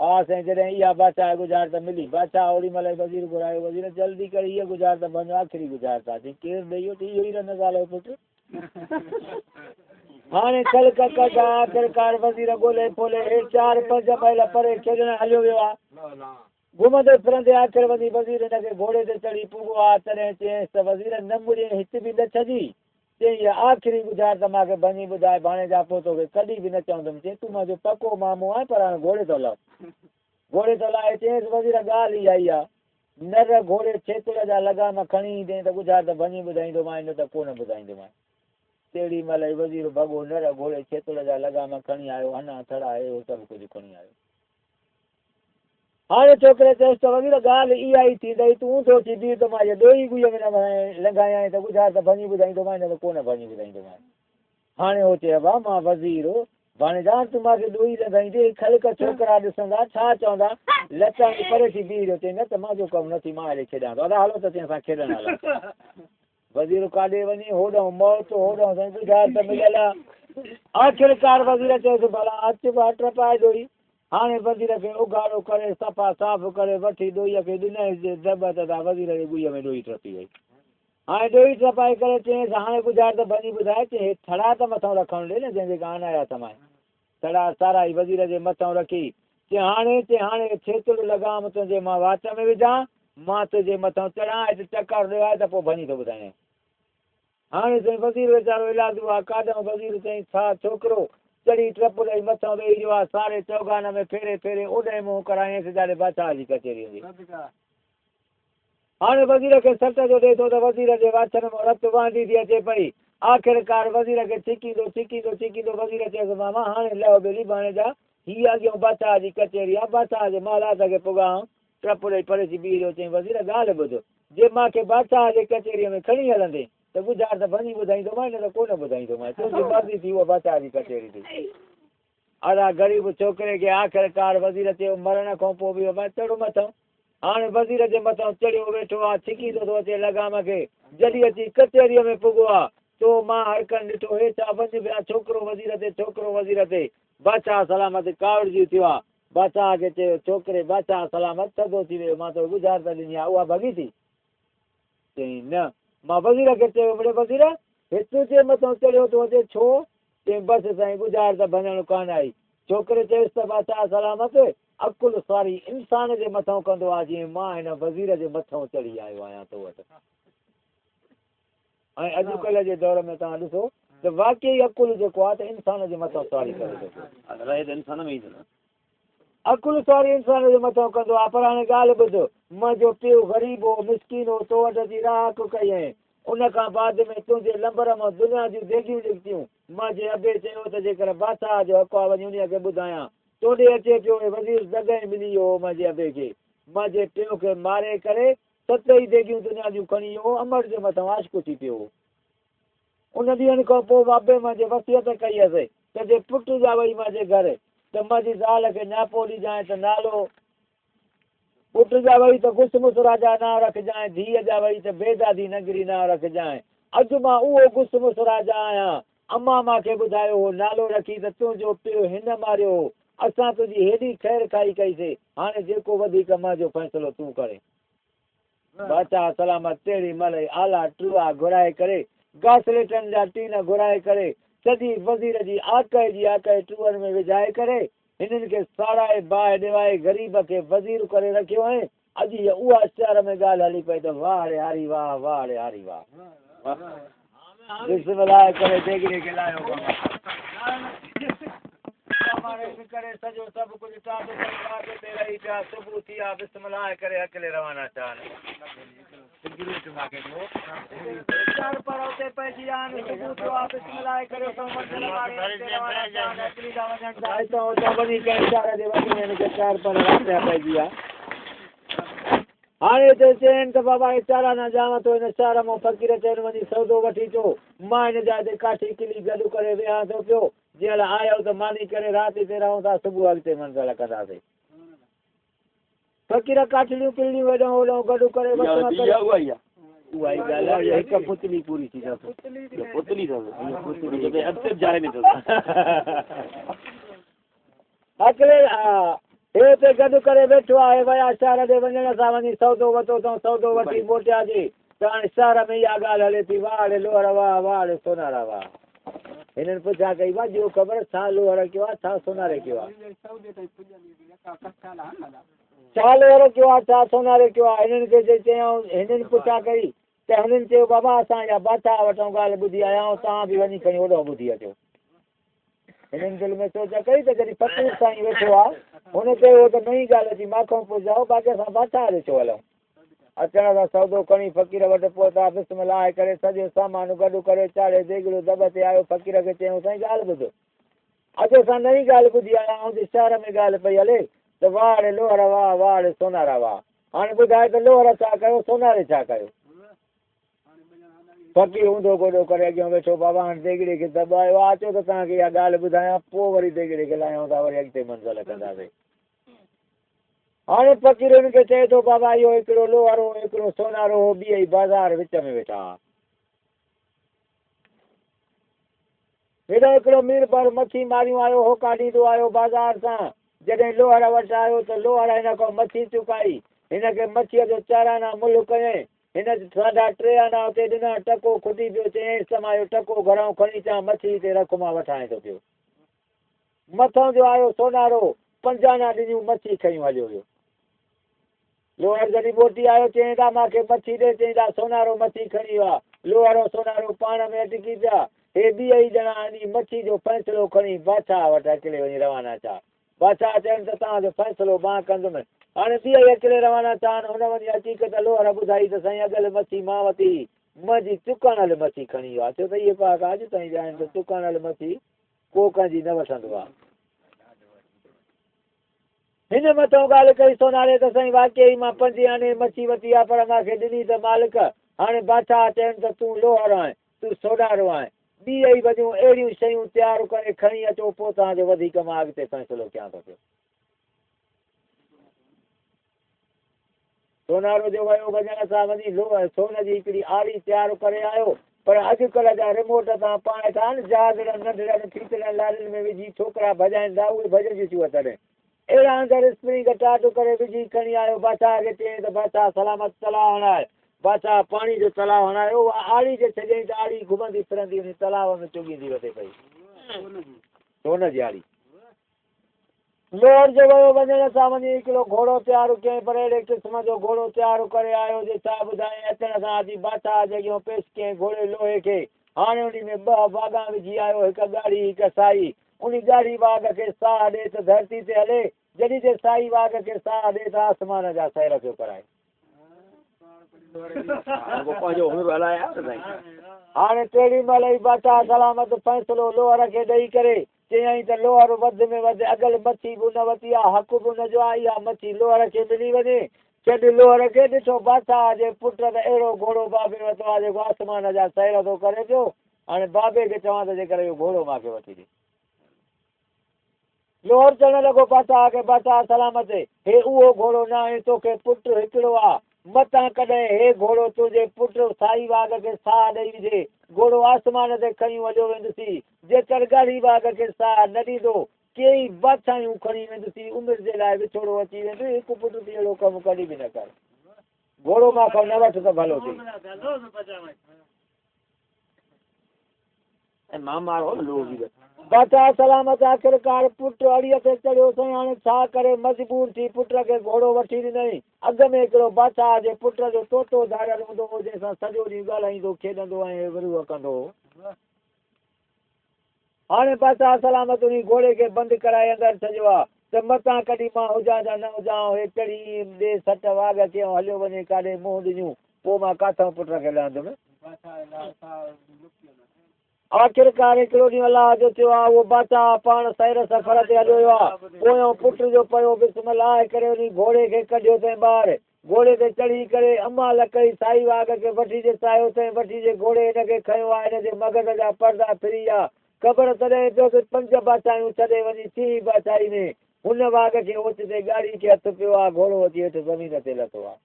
ها سائين جڏهن اها بادشاهه ڳجهارت ملي. بادشاهه اوڏي مهل ئي وزير گهرايو. وزير جلدي ڪري هيء ڳجهارت ڀڃو آخري ڳجهارت آ. چيائين ڪير ڏئي ويو؟ چيائين اهو ئي رن زال جو پٽ. هاڻي خلق ڪڍا آخرڪار وزير ڳولي ڦولي هي 4-5 ميل پري کيڏڻ هليو ويو آ. گهمندي ڦرندي آخر وڃي وزير هن کي گهوڙي تي چڙهي پڳو آ. تڏهن چيائينس ته وزير نه مڙين هت به نه ڇڏي. چيائين اها آخري ڳجهار ته مان کي ڀڃي ٻڌاء ڀاڻيجا پوء توکي ڪڏهن به نه چوندم. چيائين تون منهنجو پڪو مامو آهين پر هاڻي گهوڙي ٿو لهه. گهوڙي ٿو لاهي چيائينس وزير ڳالهه اها ئي آ. نر گهوڙي ڇيتڙ جا لگام کڻي ايندين ته ڳجهار ته ڀڃي ٻڌائيندومانء نه ته ڪو نه ٻڌائيندومانء. تهڙي مهل ئي وزير ڀڳو نر گهوڙي ڇيتڙ جا لگام کڻي آيو، هنا ٿڙا اهو سڀ ڪجهه کڻي آيو. هاڻي ڇوڪري چيس ته وزير ڳالهه اها ئي ٿيندئي تون اونڌو ٿي بيهه ته مان هيء ڏوئي ڳوهيء ۾ نه لنگهايانء ته ڳجهار ته ڀڃي ٻڌائيندومانء نه ته ڪو نه ڀڃي ٻڌائيندومانء. هاڻي هو چئي ابا مان وزير ڀاڻيجان تون مان کي ڏوئي لنگهائيندين هي خلق ڇوڪرا ڏسندا ڇا چوندا لت هڻي پري ٿي بيهي رهيو چئي نه ته مان جو ڪم نه ٿي مان هيڏي کيڏان ٿو ادا هلو ته چئي اسان کيڏڻ هلون وزير ڪاڏي وڃي هوڏانهن موت هوڏانهن سائين ڳجهار ته مليل آ آخرڪار وزير چيس ڀلا اچ به هٽ پائي ڏوئي هاڻي وزير کي اگهاڙو ڪري صفا صاف ڪري وٺي ڏوئي کي ڏنائينس جي دٻ ته دا وزير جي ڳوئي ۾ ڏوئي ٽپي وئي هاڻي ڏوئي ٽپائي ڪري چيائينس، هاڻي ڳجهار ته ڀڃي ٻڌاء. چيائين، هي ٿڙا ته مٿئون رکڻ ڏي نه، جنهن جي ڪان آيا ٿمائين. ٿڙا سارائي وزير جي مٿئون رکي. چيائين، هاڻي؟ چيائين، هاڻي هي ڇيتڙ لغام تنهنجي مان وات ۾ وجهان، مان تنهنجي مٿئون چڙهان، هت چڪر ڏيواء ته پوء ڀڃي ٿو ٻڌايانء. هاڻي سائين وزير ويچارو الاڌو آ، ڪاڏئون وزير چيائين، ڇا ڇوڪرو؟ چڙهي ٽپ ڏئي مٿئون ويهي رهيو آ، ساري چوگان ۾ ڦيري ڦيري اوڏانهن منهن ڪرايائينس جاڏي بادشاهه جي ڪچهري هوندي. هاڻي وزير کي سٽ جو ڏئي ٿو ته وزير جي واڇن مان رت وهندي ٿي اچي پئي. آخرڪار وزير کي ڇڪيندو ڇڪيندو ڇڪيندو وزير چيس، ماما هاڻي لهه ٻيلي ڀاڻيجا، هيء اڳيون بادشاهه جي ڪچهري آ، بادشاهه جي محلات کي پڳان. ٽپ ڏئي پري ٿي بيهي رهيو. چيائين، وزير ڳالهه ٻڌ، جي مان کي بادشاهه جي ڪچهريء ۾ کڻي هلندين ته ڳجهار ته ڀڃي ٻڌائيندومانء نه ته ڪونه ٻڌائيندومانء. تنهنجي مرضي ٿي اها بادشاهه جي ڪچهري ٿي. ادا غريب ڇوڪري کي آخرڪار وزير چيو، مرڻ کان پوء به بابا چڙهه مٿئون. هاڻي وزير جي مٿئون چڙهيو ويٺو آ، ڇڪيندو ٿو اچي لغام کي. جڏهن اچي ڪچهريء ۾ پڳو آ، تو مان هرڪن ڏٺو، هي ڇا وڃ پيا ڇوڪرو وزير تي ڇوڪرو وزير تي. بادشاهه سلامت ڪاوڙجي اٿيو آ. بادشاهه کي چيو، ڇوڪري بادشاهه سلامت ٿڌو ٿي ويو، مان توکي ڳجهارت ڏني آ، اها ڀڳي ٿي؟ چيائين، نه. مان وزير کي چيو، مڙي وزير، هي تنهنجي مٿئون چڙهيو ٿو اچي، ڇو؟ چيائين، بس سائين، ڳجهار ته ڀڃڻ ڪانه آئي. ڇوڪري چيس ته بادشاهه سلامت، عقل سواري انسان جي مٿئون ڪندو آ، جيئن مان هن وزير جي مٿئون چڙهي آيو آهيان تو وٽ. ۽ اڄڪلهه جي دور ۾ توهان ڏسو ته واقعي عقل جيڪو آ ته انسان جي مٿئون سواري ڪري ٿو پيو. رهي ته انسان ۾ ئي ٿو نه. عقل سواري انسان جي مٿئون ڪندو آ، پر هاڻي ڳالهه ٻڌ، منهنجو پيء غريب هو، مسڪين هو، تو وٽ اچي راهڪ ڪئي ۽ ان کان بعد ۾ تنهنجي لنبر مان دنيا جون ديڳيون نڪتيون. منهنجي ابي چيو ته جيڪر بادشاهه جو حق آ وڃي انهيء کي ٻڌايان. توڏي اچي پيو ۽ وزير دڳ ۽ ملي ويو هو منهنجي ابي کي. منهنجي پيء کي ماري ڪري ست ئي ديڳيون دنيا جون کڻي ويو هو، امڙ جي مٿئون عاشق ٿي پيو هو. ان ڏينهن کان پوء بابي منهنجي وصيت ڪئي هيس ته جي پٽ ڄاوئي منهنجي گهر ته منهنجي زال کي نياپو ڏجانء ته نالو پٽ ڄاوئي ته گس مس راجا نانء رکجانء، ڌيء ڄاوئي ته بيدادي ننگري نانء رکجانء. اڄ مان اهو گس مس راجا آهيان. امان مان کي ٻڌايو هو نالو رکي ته تنهنجو پيء هن ماريو هو. اسان تنهنجي هيڏي خير خواهي ڪئي سي، هاڻي جيڪو وڌيڪ منهنجو فيصلو تون ڪرين. بادشاهه سلامت تهڙي مهل ئي اعليٰ ٽوئا گهرائي ڪري، گاسليٽن جا ٽين گهرائي ڪري، سڄي وزير جي آڪهه جي آڪهه ٽوئن ۾ وجهائي ڪري، هنن کي ساڙائي باهه ڏيوائي غريب کي وزير ڪري رکيو ۽ اڄ هيء اها شهر ۾ ڳالهه هلي پئي ته واهه ڙي هاري واهه، واهه ڙي هاري واهه. بسم الله ڪري ديڳڙي کي لاهيو بابا. ڪري سڄو سڀ ڪجهه ٽاٽ ڪري واڳ تي رهي پيا. صبح ٿي آ بسم الله ڪري هڪلي روانا ٿيا. چار پر اتي پئجي ويا آهن، صبح ٿيو آهي، بسم الله ڪري سو منزل واري رستي روانا ٿيا آهن، اڪليندا وڃن ٿا. هتان هتان وڃي ڪنهن شهر جي وچ ۾ هن کي چار پر رات جا پئجي ويا. هاڻي هتي چين ته بابا هي چارانا ڄام ٿو هن شهر مان فقير چين وڃي سودو وٺي اچو، مان هن جاء تي ڪاٺي ڪلي گڏ ڪري ويهان ٿو پيو، جنهن لاء آيو ته ماني ڪري رات هتي رهون ٿا، صبح اڳتي منزل ڪنداسين. فقير ڪاٺڙيون ڪلڙيون هيڏانهن هوڏانهن گڏ ڪري وسڻ ڪري. اها ئي ڳالهه آهي، هڪ پتلي پوري ٿي اٿس. پتلي اٿس. اڳتي به جاء نه اٿس. اڪلي هي اتي گڏ ڪري ويٺو آهي. ويا شهر ڏي وڃڻ سان وڃي سودو وتو اٿئون. سودو وٺي موٽياسين ته هاڻي شهر ۾ اها ڳالهه هلي ٿي، واهه ڙي لوهر واهه، واهه ڙي سونارا واهه. هنن پڇا ڪئي، وا ڏيو خبر، ڇا لوهر ڪيو آهي، ڇا سوناري ڪيو آهي؟ ڇا لوهر ڪيو آهي، ڇا سوناري ڪيو آهي؟ هنن کي جي چيائون، هنن پڇا ڪئي ته هنن چيو، بابا اسان اها بادشاهه وٽان ڳالهه ٻڌي آيا آهيون، توهان به وڃي کڻي اوڏانهن ٻڌي اچو. هنن دل ۾ سوچ ڪئي ته جڏهن فقير سائين ويٺو آهي، هن چيو هو ته نئين ڳالهه اچي مان کان پڇجائو، باقي اسان بادشاهه ڏي ڇو هلون؟ اچڻ سان سودو کڻي فقير وٽ پهتا، بسم الله ڪري سڄو سامان گڏ ڪري چاڙهي ديڳڙو دٻ تي آيو، فقير کي چيائون سائين ڳالهه ٻڌ، اڄ اسان نئين ڳالهه ٻڌي آيا آهيون جي شهر ۾ ڳالهه پئي هلي ته واهه ڙي لوهر واهه، واهه ڙي سونارا واهه. هاڻي ٻڌاء ته لوهر ڇا ڪيو، سوناري ڇا ڪيو؟ فقير اونڌو گوڏو ڪري اڳيان ويٺو، بابا هاڻ ديڳڙي کي دٻ آيو آ، اچو ته توهان کي اها ڳالهه ٻڌايان، پوء وري ديڳڙي کي لاهيون ٿا، وري اڳتي منزل ڪنداسين. هاڻي فقير هن کي چئي ٿو، بابا اهو هڪڙو لوهر هو، هڪڙو سونارو هو، ٻيئي بازار وچ ۾ ويٺا ها. هيڏانهن هڪڙو ميربحر مڇي ماريون آيو، هوڪا ڏيندو آيو بازار سان. جڏهن لوهر وٽ آيو ته لوهر هن کان مڇي چڪائي. هن کي مڇيء جو چار آنا ملهه ڪيائين. هن ساڍا ٽي آنا اتي ڏنا، ٽڪو کٽي پيو، چيائينس ته مان اهو ٽڪو گهران کڻي اچان، مڇي هتي رک مان وٺانء ٿو پيو. مٿئون جو آيو سونارو، پنج آنا ڏنيون، مڇي کنيون هليو ويو. لوهر جڏهن موٽي آيو، چيائين ته مان کي مڇي ڏي، چيائين ته سونارو مڇي کڻي ويو آ. لوهر ۽ سونارو پاڻ ۾ اٽڪي پيا. هي ٻيئي ڄڻا انهي مڇي جو فيصلو کڻي بادشاهه وٽ اڪلي وڃي روانا ٿيا. بادشاهه چين ته توهان جو فيصلو مان ڪندم. هاڻي ٻيئي اڪلي روانا ٿيا آهن. هن وڃي حقيقت لوهر ٻڌائي ته سائين اڳل مڇي مان وتي هئي، منهنجي چڪاڻل مڇي کڻي ويو آ. ڇو ته اهي پهاڪا اڄ تائين به آهن ته چڪاڻل مڇي ڪو ڪنهن جي نه وٺندو آ. هن مٿئون ڳالهه ڪئي سوناري ته سائين واقعي مان پنجين آني مڇي وتي آ پر مان کي ڏني ته مالڪ. هاڻي بادشاهه چين ته تون لوهر آهين، تون سونارو آهين. ٻيئي وڃو اهڙيون شيون تيار ڪري کڻي اچو پوء توهان جو وڌيڪ مان اڳتي فيصلو ڪيان ٿو پيو. سونارو جو ويو وڃڻ سان وڃي لوهه سون جي هڪڙي آڙي تيار ڪري آيو پر اڄڪلهه جا رموٽ تان پاڻ ٺاهن آهن جهازڙن ننڍڙن ڦيتڙن لارين ۾ وجهي ڇوڪرا ڀڄائين ٿا اهي ڀڄنديون ٿيون اچن اهڙا اندر اسپرنگ ٽاٽ ڪري وجهي کڻي آيو بادشاهه کي چيائين ته بادشاهه سلامت تلاء هڻاء بادشاهه پاڻي جو تلاء هڻايو اها آڙي جي ڇڏيائين ته آڙي گهمندي ڦرندي وڃي تلاء ۾ چڳيندي وتي پئي سون جي آڙي. لوهر جو ويو وڃڻ سان وڃي هڪڙو گهوڙو تيار ڪيائين، پر اهڙي قسم جو گهوڙو تيار ڪري آيو جي ڇا ٻڌايائين. اچڻ سان اچي بادشاهه جي اڳيان پيش ڪيائين گهوڙي لوهي کي. هاڻي انهي ۾ ٻه واڳان وجهي آيو، هڪ ڳاڙهي هڪ سائي. انهي ڳاڙهي واڳ کي ساهه ڏي ته ڌرتي تي هلي، جڏهن جي سائي واڳ کي ساهه ڏي ته آسمان جا سير پيو ڪرائي. پنهنجو هنر هلائي آيو نه سائين. هاڻي تهڙي مهل ئي بادشاهه سلامت فيصلو لوهر کي ڏئي ڪري چيائين ته لوهر وڌ ۾ وڌ اڳل مڇي به نه وتي آ، حق به ان جو آ، اها مڇي لوهر کي ملي وڃي. ڇڏ لوهر کي، ڏٺو بادشاهه جي پٽ ته اهڙو گهوڙو بابي وتو آ جيڪو آسمان جا سير ٿو ڪري پيو، هاڻي بابي کي چوان ته جيڪر اهو گهوڙو مان کي وٺي ڏي. لوهر چوڻ لڳو بادشاهه کي، بادشاهه سلامت، هي اهو گهوڙو ناهي، توکي پٽ هڪڙو آ، متان ڪڏهن هي گهوڙو تنهنجي پٽ سائي واڳ کي ساهه ڏئي وجهي، گهوڙو آسمان تي کنيون هليو ويندسي، جيڪر ڳاڙهي واڳ کي ساهه نه ڏيندو، ڪيئي بادشاهيون کڻي ويندسي، عمر جي لاء وڇوڙو اچي ويندوئي، هڪ پٽ ٿي اهڙو ڪم ڪڏهن به نه ڪر. گهوڙو مان کان نه وٺ ته ڀلو ٿئي. ۽ مان مارو نه لوهه جي. بادشاهه سلامت آخرڪار پٽ اڙيء تي چڙهيو سائين هاڻي ڇا ڪري مجبور ٿي پٽ کي گهوڙو وٺي ڏنائين. اڳ ۾ هڪڙو بادشاهه جي پٽ جو طوطو ڌاريل هوندو هو جنهن سان سڄو ڏينهن ڳالهائيندو کيڏندو ۽ ورهه ڪندو هو. هاڻي بادشاهه سلامت انهي گهوڙي کي بند ڪرائي اندر ڇڏيو آ ته متان ڪڏهن مان هجان يا نه هجان هي چڙهي ڏي سٽ واڳ کي ۽ هليو وڃي ڪاڏي منهن ڏنيون. पोइ मां काथां पुट खे लहंदुमि। आख़िरकार हिकिड़ो ॾींहुं अलाह जो थियो आहे, उहो बादशाह पाण सैर सफ़र ते हलियो वियो आहे। पोयों पुट जो पियो बिस्मिल्लाह करे उन घोड़े खे कढियो अथई ॿाहिरि, घोड़े ते चढ़ी करे अमाल कई साई वाग खे वठी जे चाहियो अथई, वठी जे घोड़े हिन खे खयो आहे, हिन जे मग़ज़ जा पर्दा फिरी विया। ख़बर तॾहिं पियोसि पंज बादशाहियूं छॾे वञी छीं बादशाही में हुन वाग खे ओचिते ॻाढ़ी खे हथु पियो आहे, घोड़ो अची हेठि ज़मीन ते लथो आहे।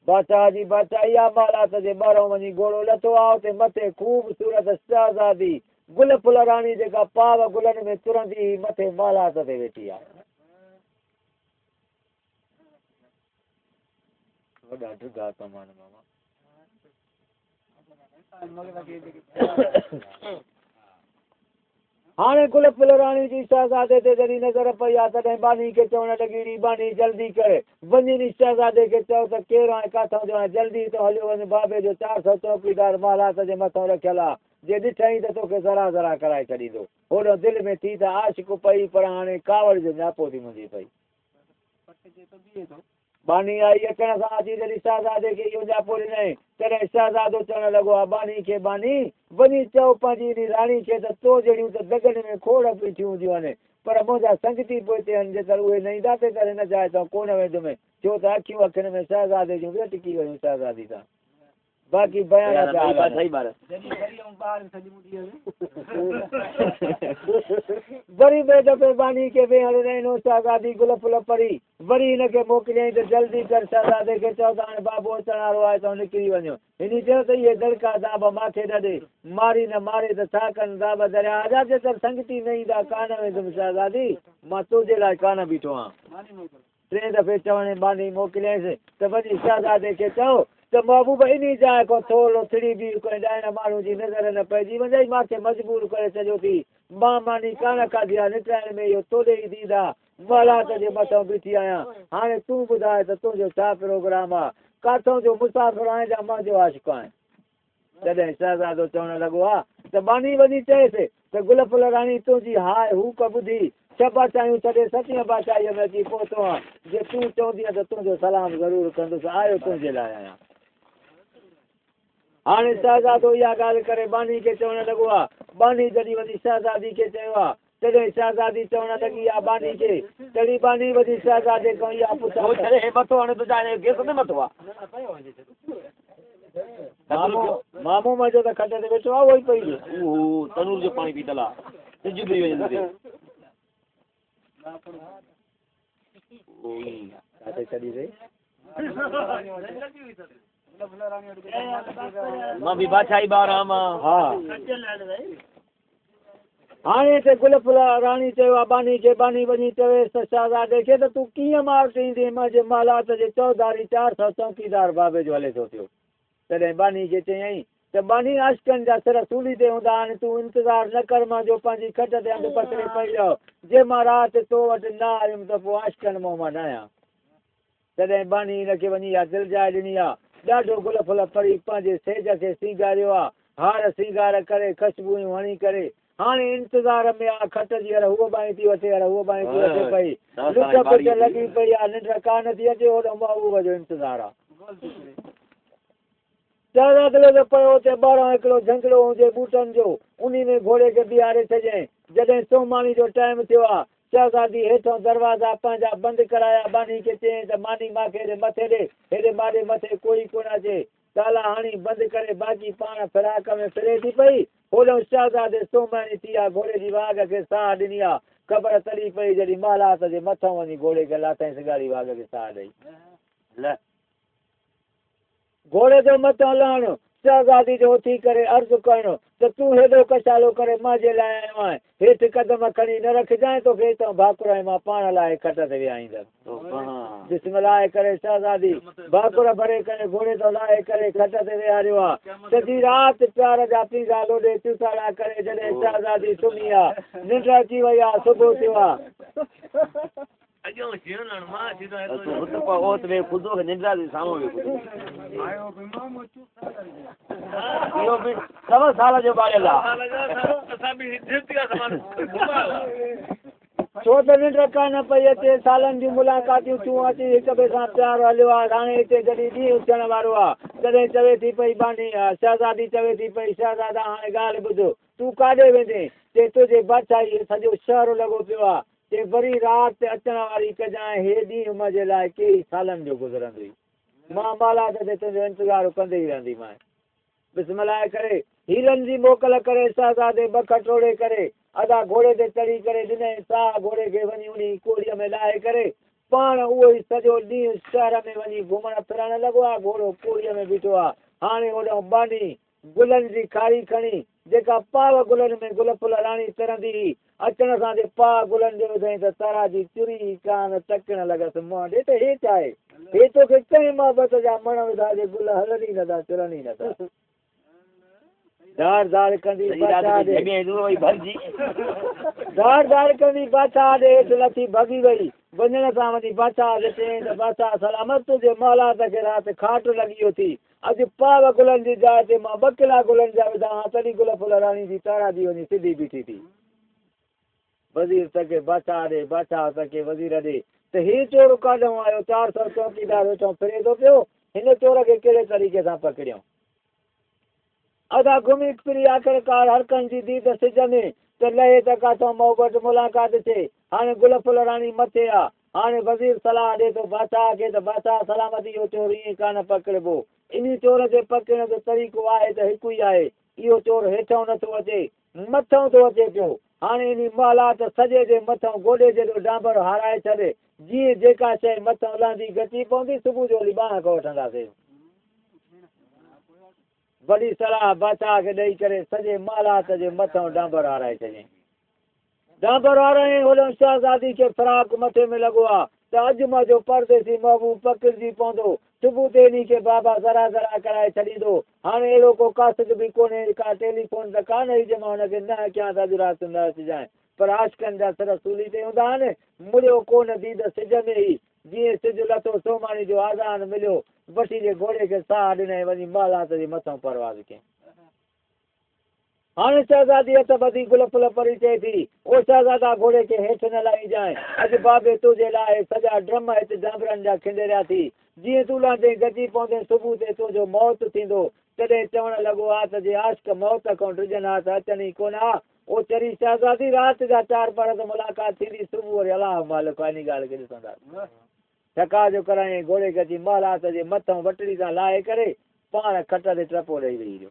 बादशाह जी बादशाही आहे, मालात जे ॿाहिरां वञी घोड़ो लथो आहे। उते मथे ख़ूबसूरत शहज़ादी गुल फुल राणी जेका पाव गुलनि में तुरंदी हुई, मथे मालात ते वेठी आहे। वॾा डिघा कम आहिनि मामा। हाणे गुल फुल राणी जी शहज़ादे ते जॾहिं नज़र पई आहे, तॾहिं बानी खे चवण लॻी, ड़ी बानी जल्दी करे वञी नी शहज़ादे खे चओ त केरु आहे, काथां जो आहे, जल्दी तो हलियो वञ, बाबे जो 400 चौकीदार मालात जे मथां रखियल आहे, जे ॾिठई त तोखे ज़रा ज़रा कराए छॾींदो। होॾो दिलि में थी त आशिक पई, पर हाणे कावड़ जो ञापो थी मुंहिंजी पई। बानी आई अचण सां अची जॾहिं शहज़ादे खे इहो ञापो ॾिनई, तॾहिं शहज़ादो चवण लॻो आहे बानी खे, बानी वञी चओ पंहिंजी इन राणी खे त तो जहिड़ियूं त दगनि में खोड़ बीठियूं हूंदियूं आहिनि, पर मुंहिंजा संगती पोइ हिते आहिनि, जेतर उहे न ईंदा तेतर हिन जाइ तां कोन वेंदुमि, छो त अखियूं अखियुनि में शहज़ादे जूं बि अटकी वयूं शहज़ादी सां। बाक़ी बयान वरी ॿिए दफ़े बानी खे वेहण ॾिनो शहज़ादी गुल फुल परी, वरी हिनखे मोकिलियईं त जल्दी कर शहज़ादे खे चओ त हाणे बाबो अचण वारो आहे, त निकिरी वञो। हिन चयो त इहे दड़का दाब मूंखे न ॾे, मारी न मारे त छा कनि दाब दरिया जा, जेतर संगती न ईंदा कान वेंदुमि शहज़ादी, मां तुंहिंजे लाइ कान बीठो आहियाँ। टे दफ़े चवण बानी मोकिलियईंसि त वञी शहज़ादे खे चओ त महबूब इन जाइ खां थोरो थिड़ी बि कंहिं ॾाइण माण्हू जी नज़र न पइजी वञे, मूंखे मजबूर करे छॾियो थी, मां मानी कान खाधी आहे, निटाइण में इहो तोॾे ई ॾींदा, मालात जे मथां बीठी आहियाँ, हाणे तूं ॿुधाए त तुंहिंजो छा प्रोग्राम आहे, काथां जो मुसाफ़िर आहीं या मुंहिंजो आशिक आहीं। तॾहिं शहज़ादो चवण लॻो आहे त बानी वञी चयसि त गुल फुल राणी तुंहिंजी हाय हूक ॿुधी छह बादशाहियूं छॾे सतीअ बादशाहीअ में अची पहुतो आहियाँ, जे तूं चवंदीअ त तुंहिंजो सलाम ज़रूरु कंदुसि, आयो तुंहिंजे लाइ आहियाँ। हाणे शहज़ादो इहा ॻाल्हि करे बानी खे चवण लॻो आहे। बानी जॾहिं वञी शहज़ादी खे चयो आहे, तॾहिं शहज़ादी चवण लॻी आहे बानी खे, तॾहिं बानी वञी शहज़ादे खां इहा पुछा मामो मुंहिंजो त खट ते वेठो आहे, उहो ई पई उहो तनूर जो पाणी पीतल आहे, सिज उभरी वञे काथे छॾी रही। मां बि बादशाही ॿार आहियाँ मां। हा, हाणे हिते गुल फुल राणी चयो आहे बानी खे, बानी वञी चवेसि त शहज़ादे खे त तूं कीअं मार ईंदी मुंहिंजे मालात जे चौधारी 400 चौकीदार बाबे जो हले थो पियो। तॾहिं बानी खे चयईं त बानी आशिकनि जा सिर सूली ते हूंदा आहिनि, तूं इंतज़ारु न कर, मुंहिंजो पंहिंजी खट ते हंधु पसरे पई रहो, जे मां राति तो वटि न आयुमि त पोइ आशिकनि मां मां न आहियाँ। तॾहिं बानी हिनखे वञी इहा दिलि जाइ ॾिनी आहे, ॾाढो गुल फुल परी पंहिंजे सेज खे सींगारियो आहे, हार सींगार करे ख़ुशबूयूं हणी करे हाणे इंतज़ार में आहे खट जी, अरे हूअ बाई थी वठे, अरे हूअ बाई थी वठे पई, लुक पिच लॻी पई आहे, निंड कान थी अचे, होॾो महबूब जो इंतज़ारु आहे। शहज़ादो त पियो हुते ॿाहिरां हिकिड़ो झंगड़ो हुजे बूटनि जो, उन में घोड़े खे बीहारे छॾियईं। जॾहिं सोमाणी जो टाइम थियो आहे, शहज़ादी हेठां दरवाज़ा पंहिंजा बंदि कराया, बानी खे चयईं त मानी मूंखे हेॾे मथे ॾे, हेॾे माॾे मथे कोई कोन अचे, ताला हणी बंदि करे बाक़ी पाण फिराक में फिरे थी पई। होॾो शहज़ादे सोमाणी थी आहे, घोड़े जी वाग खे साह ॾिनी आहे, ख़बर तॾहिं पई जॾहिं मालात जे मथां वञी घोड़े खे लाथईंसि ॻाढ़ी वाग खे साह ॾेई। घोड़े जो मथां लहणु, शहज़ादी जो उथी करे अर्ज़ु करणु त तूं हेॾो कशालो करे मुंहिंजे लाइ आयो आहीं, हेठि कदम खणी न रखजांइ, तोखे हितां भाकुर ऐं मां पाण लाइ खट ते विहाईंदुसि। बिस्मिल्लाह करे शहज़ादी भाकुर भरे करे घोड़े तो लाहे करे खट ते विहारियो आहे। सॼी राति प्यार जा पींगा लोॾे चुसाड़ा करे जॾहिं शहज़ादी सुम्ही आहे, निंड अची वई आहे, सुबुह थियो आहे। सवा साल जो ॿारियल आहे। ڇو ته ننڊ ڪانه پئي اچي، سالن جون ملاقاتيون ٿيون، اچي هڪ ٻئي سان پيار هليو آ، هاڻي هتي جڏهن ڏينهن ٿيڻ وارو آ، تڏهن چوي ٿي پئي ٻانهي، شهزادي چوي ٿي پئي، شهزادا هاڻي ڳالهه ٻڌ، تون ڪاڏي ويندين؟ چي تنهنجي بادشاهي هي سڄو شهر لڳو پيو آ، چي وري رات اچڻ واري ڪجانء، هي ڏينهن منهنجي لاء ڪيئي سالن جو گذرندوئي. مان محلات تي تنهنجو انتظار ڪندي ئي رهنديمانء. بسم الله ڪري، هيرن جي موڪل ڪري، شهزادي ٻک ٽوڙي ڪري، ادا گهوڙي تي چڙهي ڪري ڏنائين ساهه گهوڙي کي وڃي انهي ڪوڙيء ۾ لاهي ڪري، پاڻ اهو ئي سڄو ڏينهن شهر ۾ وڃي گهمڻ ڦرڻ لڳو آ، گهوڙو ڪوڙيء ۾ بيٺو آ، هاڻي هوڏانهن ٻانهي گلن جي کاري کڻي، جيڪا پاء گلن ۾ گل ڦل راڻي ترندي هئي، اچڻ سان جي پاء گلن جو وڌائين ته تارا جي چري ئي ڪانه تڪڻ لڳس، منهن ڏي ته هي ڇا آهي؟ هي توکي ڪنهن محبت جا مڻ وڌا جي گل هلن ئي نٿا چرن ئي نٿا. ڌاڙ ڌاڙ ڪندي بادشاهه ڏي ڌاڙ ڌاڙ ڪندي بادشاهه ڏي هيٺ لٿي ڀڳي وئي. وڃڻ سان وڃي بادشاهه کي چيائين ته بادشاهه سلامت تنهنجي محلات کي رات کاٽ لڳي اٿي. اڄ پاء گلن جي جاء تي مان ٻه ڪلا گلن جا وڌا هان تڏهن گل ڦل راڻي جي تارا جي وڃي سڌي بيٺي ٿي. وزير تڪي بادشاهه ڏي، بادشاهه تڪي وزير ڏي ته هي چور ڪاڏهون آيو، 400 چوڪيدار ويٺو ڦري ٿو پيو، هن چور کي ڪهڙي طريقي سان پڪڙيون. ادا گهمي ڦري آخرڪار هرڪن جي ديد سج ۾ ته لهي ته ڪاٿئون مئو وٽ ملاقات ٿئي. هاڻي گل ڦل راڻي مٿي آ. هاڻي وزير صلاح ڏي ٿو بادشاهه کي ته بادشاهه سلامت اهو چور ائين ڪانه پڪڙبو. انهي چور کي پڪڙڻ جو طريقو آهي ته هڪ ئي آهي. اهو چور هيٺئون نٿو اچي، مٿئون ٿو اچي پيو. هاڻي انهي محلات سڄي جي مٿئون گوڏي جيڏو ڊانبر هارائي ڇڏ، جيئن جيڪا شيء مٿئون لهندي گچي پوندي، صبح جو هلي ٻانهن کان وٺنداسين. وڏي صلاح بادشاهه کي ڏئي ڪري سڄي محلات جي مٿئون ڊانبر هارائي ڇڏيائين. ڊانبر هارايائين، هوڏانهن شهزادي کي فراق مٿي ۾ لڳو آ ته اڄ منهنجو پرديسي محبوب پڪڙجي پوندو، صبح تي انهي کي بابا ذرا ذرا ڪرائي ڇڏيندو. هاڻي اهڙو ڪو قاصد به ڪونهي، ڪا ٽيليفون ته ڪانه هئي جي مان هن کي نه ڪيان ته اڄ رات نه اچجانء. پر عاشقن جا سر سولي تي هوندا آهن، مڙيو ڪونه ديد سج ۾ ئي، جيئن سج لٿو سوماڻي جو آذان مليو، وٺي جي گهوڙي کي ساهه ڏنائين وڃي محلات جي مٿئون پرواز ڪيائين. هاڻي شهزادي هٿ ٻڌي گل ڦل پري چئي ٿي، او شهزادا گهوڙي کي هيٺ نه لاهيجانء، اڄ بابي تنهنجي لاء هي سڄا ڊرم هت ڊانبرن جا کنڊيريا ٿي، جيئن تون لهندين گڏجي پوندين صبح تي تنهنجو موت ٿيندو. تڏهن چوڻ لڳو ها ته جي عاشق موت کان ڊڄن ها ته اچن ئي ڪونه ها. او چري شهزادي رات جا چار پهر ته ملاقات ٿيندي صبح وري الله مالڪ آ انهي ڳالهه کي ڏسنداسين. ٺڪاء جو ڪرايائين گهوڙي کي اچي محلات جي مٿئون وٽڙي تان لاهي ڪري پاڻ کٽ تي ٽپو ڏئي ويهي رهيو.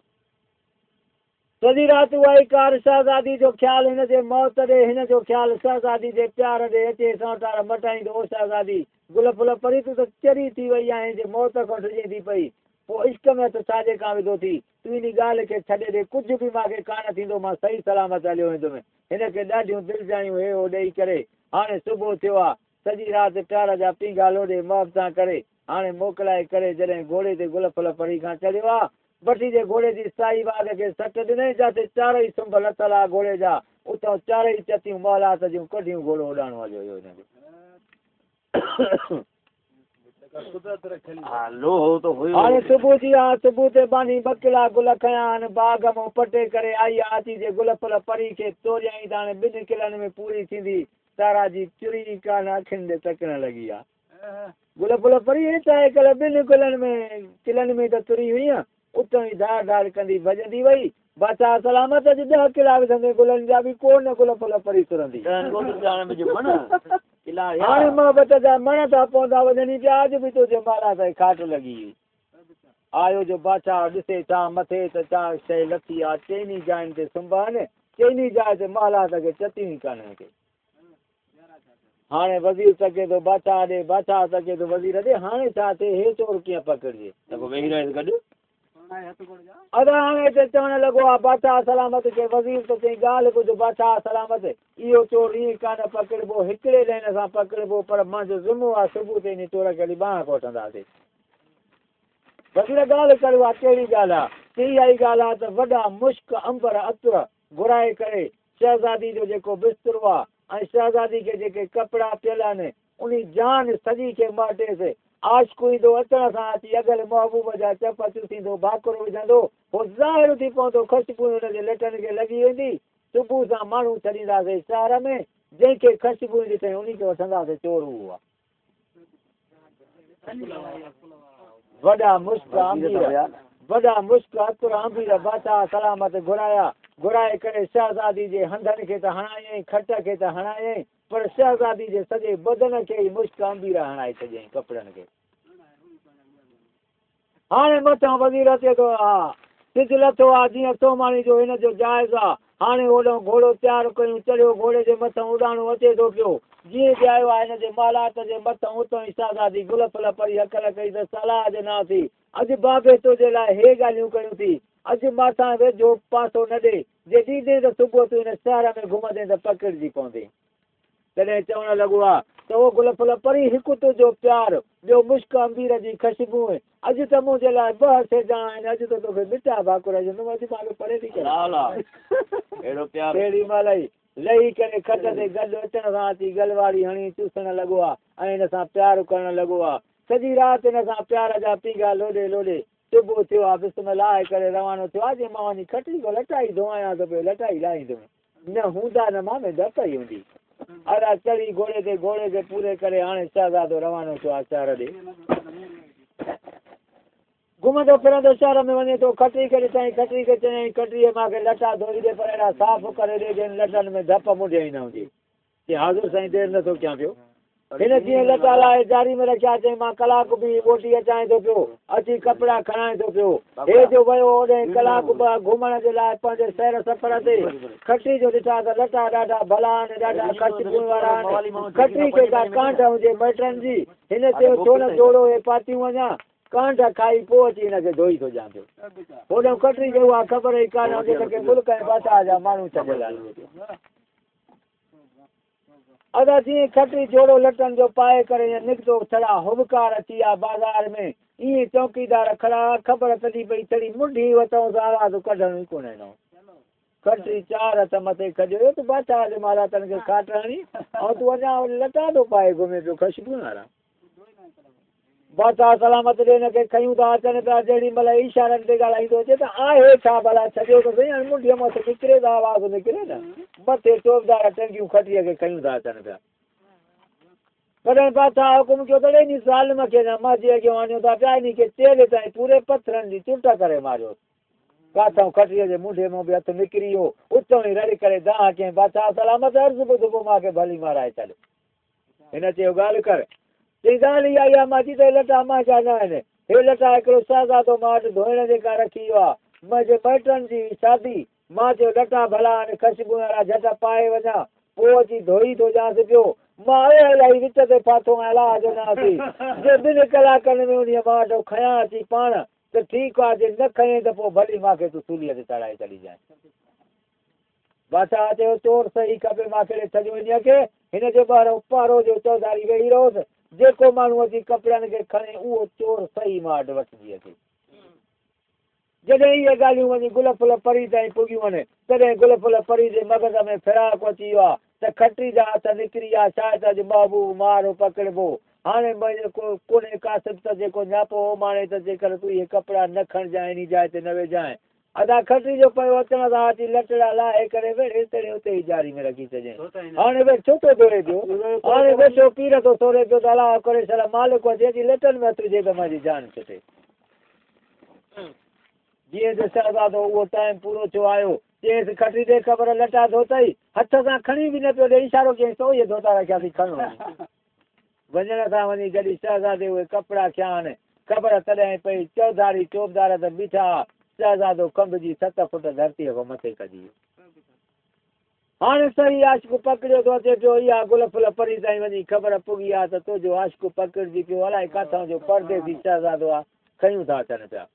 سڄي رات اها ئي ڪار شهزادي جو خيال هن جي موت ڏي، هن جو خيال شهزادي جي پيار ڏي اچي سئوٽار مٽائيندو، او شهزادي! گل ڦل پري تون ته چري ٿي وئي آهين جي موت کان ڊڄين ٿي پئي، پوء عشق ۾ هٿ ڇا جي ڪان وڌو ٿي؟ تون انهي ڳالهه کي ڇڏي ڏي، ڪجهه به مان کي ڪانه ٿيندو، مان صحيح سلامت هليو ويندم. هن کي ڏاڍيون دلجايون هي هو ڏئي ڪري، هاڻي صبح ٿيو آ، سڄي رات پيار جا پينگها لوڏي محبتان ڪري، هاڻي موڪلائي ڪري جڏهن گهوڙي تي گل ڦل پري کان چڙهيو آ، بٺي جي گهوڙي جي سائي واڳ کي سٽ ڏنائين، جاتي چارئي سنب لٿل ها گهوڙي جا، اتان چارئي چتيون محلات جون ڪڍيون گهوڙو اڏاڻو هليو ويو هن جو. هاڻي صبح جي آ، صبح تي ٻانهي ٻه ڪلا گل کنيا آهن، باغ مون پٽي ڪري آئي آ، اچي جي گل ڦل پري کي توريائين ته هاڻي ٻن ڪلن ۾ پوري ٿيندي، تارا جي چري ئي ڪانه اکين ڏي تڪڻ لڳي آ. گل ڦل پري هي چاهي ڪلهه ٻن گلن ۾ ڪلن ۾ ته تري هئينء، اتان ئي ڌاڙ ڌاڙ ڪندي ڀڄندي وئي. بادشاهه سلامت اڄ 10 ڪلا وڌندين گلن جا به ڪو نه گل ڦل پري ترندي. هاڻي محبت جا مڻ ٿا پوندا وڃن پيا، اڄ به تنهنجي مالا تائين کاٽ لڳي هئي. آيو جو بادشاهه ڏسي ڇا مٿي ته ڇا شيء لٿي آ، چئني جاين تي سنب آهن، چئني جاء تي محلات کي چتيون ئي ڪانهن ڪي. هاڻي وزير تڪي ٿو بادشاهه ڏي، بادشاهه تڪي ٿو وزير ڏي، هاڻي ڇا ٿئي، هي چور ڪيئن پڪڙجي؟ ته پوء ويهي رهيس گڏ. ادا هاڻي هتي چوڻ لڳو آ بادشاهه سلامت کي وزير ته چئي ڳالهه ٻڌ بادشاهه سلامت، اهو چور ائين ڪانه پڪڙبو، هڪڙي ڏهن سان پڪڙبو، پر منهنجو ذمو آ صبح تي انهي چور کي هلي ٻانهن کان وٺنداسين. وزير ڳالهه ڪر اها ڪهڙي ڳالهه آ؟ چئي اها ئي ڳالهه آ ته وڏا مشڪ عنبر عطر گهرائي ڪري شهزادي جو جيڪو بسترو آ ۽ شهزادي کي جيڪي ڪپڙا پيل آهن، انهي جان سڄي کي مهٽيس. عاشق ايندو، اچڻ سان اچي اڳل محبوب جا چپ چوسيندو، ڀاڪر وجهندو، هو ظاهر ٿي پوندو، خشبوء هن جي لٽن کي لڳي ويندي. صبح سان ماڻهو ڇڏينداسين شهر ۾، जंहिंखे ख़ुशबू ईंदी अथई उन्ही खे वठंदासीं, चोर उहो आहे। वॾा मुश्क अमीर, वॾा मुश्क अतुर अमीर बादशाह सलामत घुराया। घुराए करे शहज़ादी जे हंधनि खे त हणायईं, खट खे त हणायईं, पर शहज़ादी जे सॼे बदन खे ई मुश्क अमीर हणाए छॾियईं, कपिड़नि खे। हाणे मथां वज़ीर अचे थो, हा सिज लथो आहे जीअं सोमाणी जो हिन जो जाइज़ आहे। हाणे होॾो घोड़ो तयारु कयूं, चढ़ियो घोड़े जे मथां उॾाणो अचे थो पियो। जीअं बि आयो आहे हिन जे मालात जे मथां उतां ई शहज़ादी गुल फुल परी हकल कई त सलाह जे ना थी, अॼु बाबे तुंहिंजे लाइ हे ॻाल्हियूं कयूं थी, अॼु मां सां वेझो पासो न ॾे, जे ॾींदे त सुबुह तूं हिन शहर में घुमंदे त पकड़िजी पवंदे। तॾहिं चवण लॻो आहे त उहो गुल फुल परी, हिकु तुंहिंजो प्यार, ॿियो मुश्क अंबीर जी ख़ुशबू, अॼु त मुंहिंजे लाइ ॿ सेजा आहिनि, अॼु त तोखे मिठा भाकुर ॾींदुमि, अॼु मूंखे परे थी करे। अहिड़ी महिल ई लही करे खट ते गॾु अचण सां अची गलवाड़ी हणी चूसण लॻो आहे ऐं हिन सां प्यार करण लॻो आहे। सॼी राति हिन सां प्यार जा पींघा लोॾे लोॾे सुबुह थियो आहे, बिस्मिल्लाह करे रवानो थियो आहे। जे मां वञी खटी खां लटाई धोआयां थो पियो, लटाई लाहींदुमि, न हूंदा न मां में दप ई हूंदी। अदा चढ़ी घोड़े ते, घोड़े खे पूरे करे हाणे शहज़ादो रवानो थियो आहे शहर ॾे। घुमंदो फिरंदो शहर में वञे थो, खटी खे ॾिसई, खटी खे चयईं, खटीअ मूंखे लटा धोई ॾे, पर अहिड़ा साफ़ करे ॾे जिन लटनि में धप मुंढे ई न हुजे। चई हाज़िर साईं, देरि नथो कयां पियो। हिन जीअं लटा लाहे जारी में रखिया, चई मां कलाक बि मोटी अचां थो पियो, अची कपिड़ा खणाए थो पियो। हे जो वियो होॾे कलाक ॿ घुमण जे लाइ पंहिंजे सैर सफ़र ते, खटी जो ॾिठा त लटा ॾाढा भला आहिनि, ॾाढा ख़ुशबू वारा आहिनि। खटी खे का कांड हुजे मइटनि जी, हिन चयो छो न जोड़ो हे पातियूं वञा, कांड खाई पोइ अची हिनखे धोई थो ॾियां पियो। होॾे खटी खे उहा ख़बर ई कान हुजे त कंहिं मुल्क ऐं बादशाह जा माण्हू छॾियल आहिनि। अदा जीअं खटी जोड़ो लटनि जो पाए करे ईअं निकितो, छड़ा हुबकार अची विया बाज़ार में, ईअं चौकीदार खड़ा, ख़बर तॾहिं पई छड़ी मुंढी वतऊं आवाज़ कढणो ई कोन्हे ॾिनऊं। खटी चार हथ मथे खॼो त बादशाह जे मालातनि खे खाट हणी ऐं तूं अञा लटा थो पाए घुमे पियो ख़ुशबू वारा। बादशाह सलामत ॾे हिनखे खयूं था अचनि पिया, जहिड़ी महिल इशारनि ते ॻाल्हाईंदो अचे त आहे छा भला, छॾियो त सही, हाणे मुंढीअ मां निकिरे त आवाज़ निकिरे न। मथे चोबदार टंगियूं खटीअ खे खयूं था अचनि पिया। कॾहिं बादशाह हुकुम कयो त इन ज़ालिम खे न मांझी अॻियां आणियो था पिया, इन खे चेले ताईं पूरे पथरनि जी चुट करे मारियो। काथां खटीअ जे मुंढे मां बि हथु निकिरी वियो, उतां ई रड़ी करे दाह कयईं, बादशाह सलामत अर्ज़ु ॿुध, पोइ मूंखे भली माराए छॾ। हिन चयो ॻाल्हि कर, चई ॻाल्हि इहा ई आहे माजी त लटा मुंहिंजा न आहिनि, हे लटा हिकिड़ो शहज़ादो मां वटि धोइण जेका रखी वियो आहे, मुंहिंजे मइटनि जी शादी, मां चयो लटा भला आहिनि, ख़ुशबू वारा, झटि पाए वञा, पोइ अची धोई थो ॾियांसि पियो। मां इलाही विच ते फाथो आहियाँ, अलाह जो ना थी, जे ॿिनि कलाकनि में उन मां वटि खयां अची पाण त ठीकु आहे, जे न खयईं त पोइ भली मूंखे तूं सूलीअ ते चढ़ाए छॾिजांइ। बादशाह चयो चोर सही खपे मूंखे छॾियो इन खे, हिन जो ॿाहिरियों पहरो जो चौधारी वेही रहोसि, जेको माण्हू अची कपिड़नि खे खणे उहो चोर सही मां वटि वठिजी अचे। जॾहिं इहे ॻाल्हियूं वञी गुल फुल परी ताईं पुॻियूं आहिनि, तॾहिं गुल फुल परी जे मग़ज़ में फिराक अची वियो आहे त खटी जा हथ निकिरी विया, शायदि अॼु महबूब मारो पकड़िबो। हाणे कोन्हे कासिब त जेको न्यापो हो माणे त जेकर तूं इहे कपिड़ा न खणिजांइ, इन जाइ ते न वेजांइ। अदा खटी जो पियो अचण सां अची लटड़ा लाहे करे वेड़े तड़े उते ई जारी में रखी छॾियईं। हाणे वेठो छो थो धोए पियो, हाणे वेठो पीर थो सोरे पियो त अलाह करे छा मालिक अचे अची लटनि में हथु विझे त मुंहिंजी जान छुटे। जीअं त शहज़ादो उहो टाइम पूरो थियो आयो, चयईंसि खटी ॾे ख़बर लटा धोतई, हथ सां खणी बि न पियो ॾे, इशारो कयईंसि त इहे धोता रखियासीं खणो। वञण सां वञी जॾहिं शहज़ादे उहे कपिड़ा खयां आहिनि, ख़बर तॾहिं पई, चौधारी चोबदार त बीठा, शहज़ादो कंब जी 7 फुट धरतीअ खां मथे कढी वियो। हाणे सही आशिक पकड़ियो थो अचे पियो, इहा गुल फुल परी ताईं वञी ख़बर पुॻी आहे त तुंहिंजो आशिक पकड़िजी पियो, अलाए काथां जो परदेसी शहज़ादो आहे, खयूं था अचनि पिया।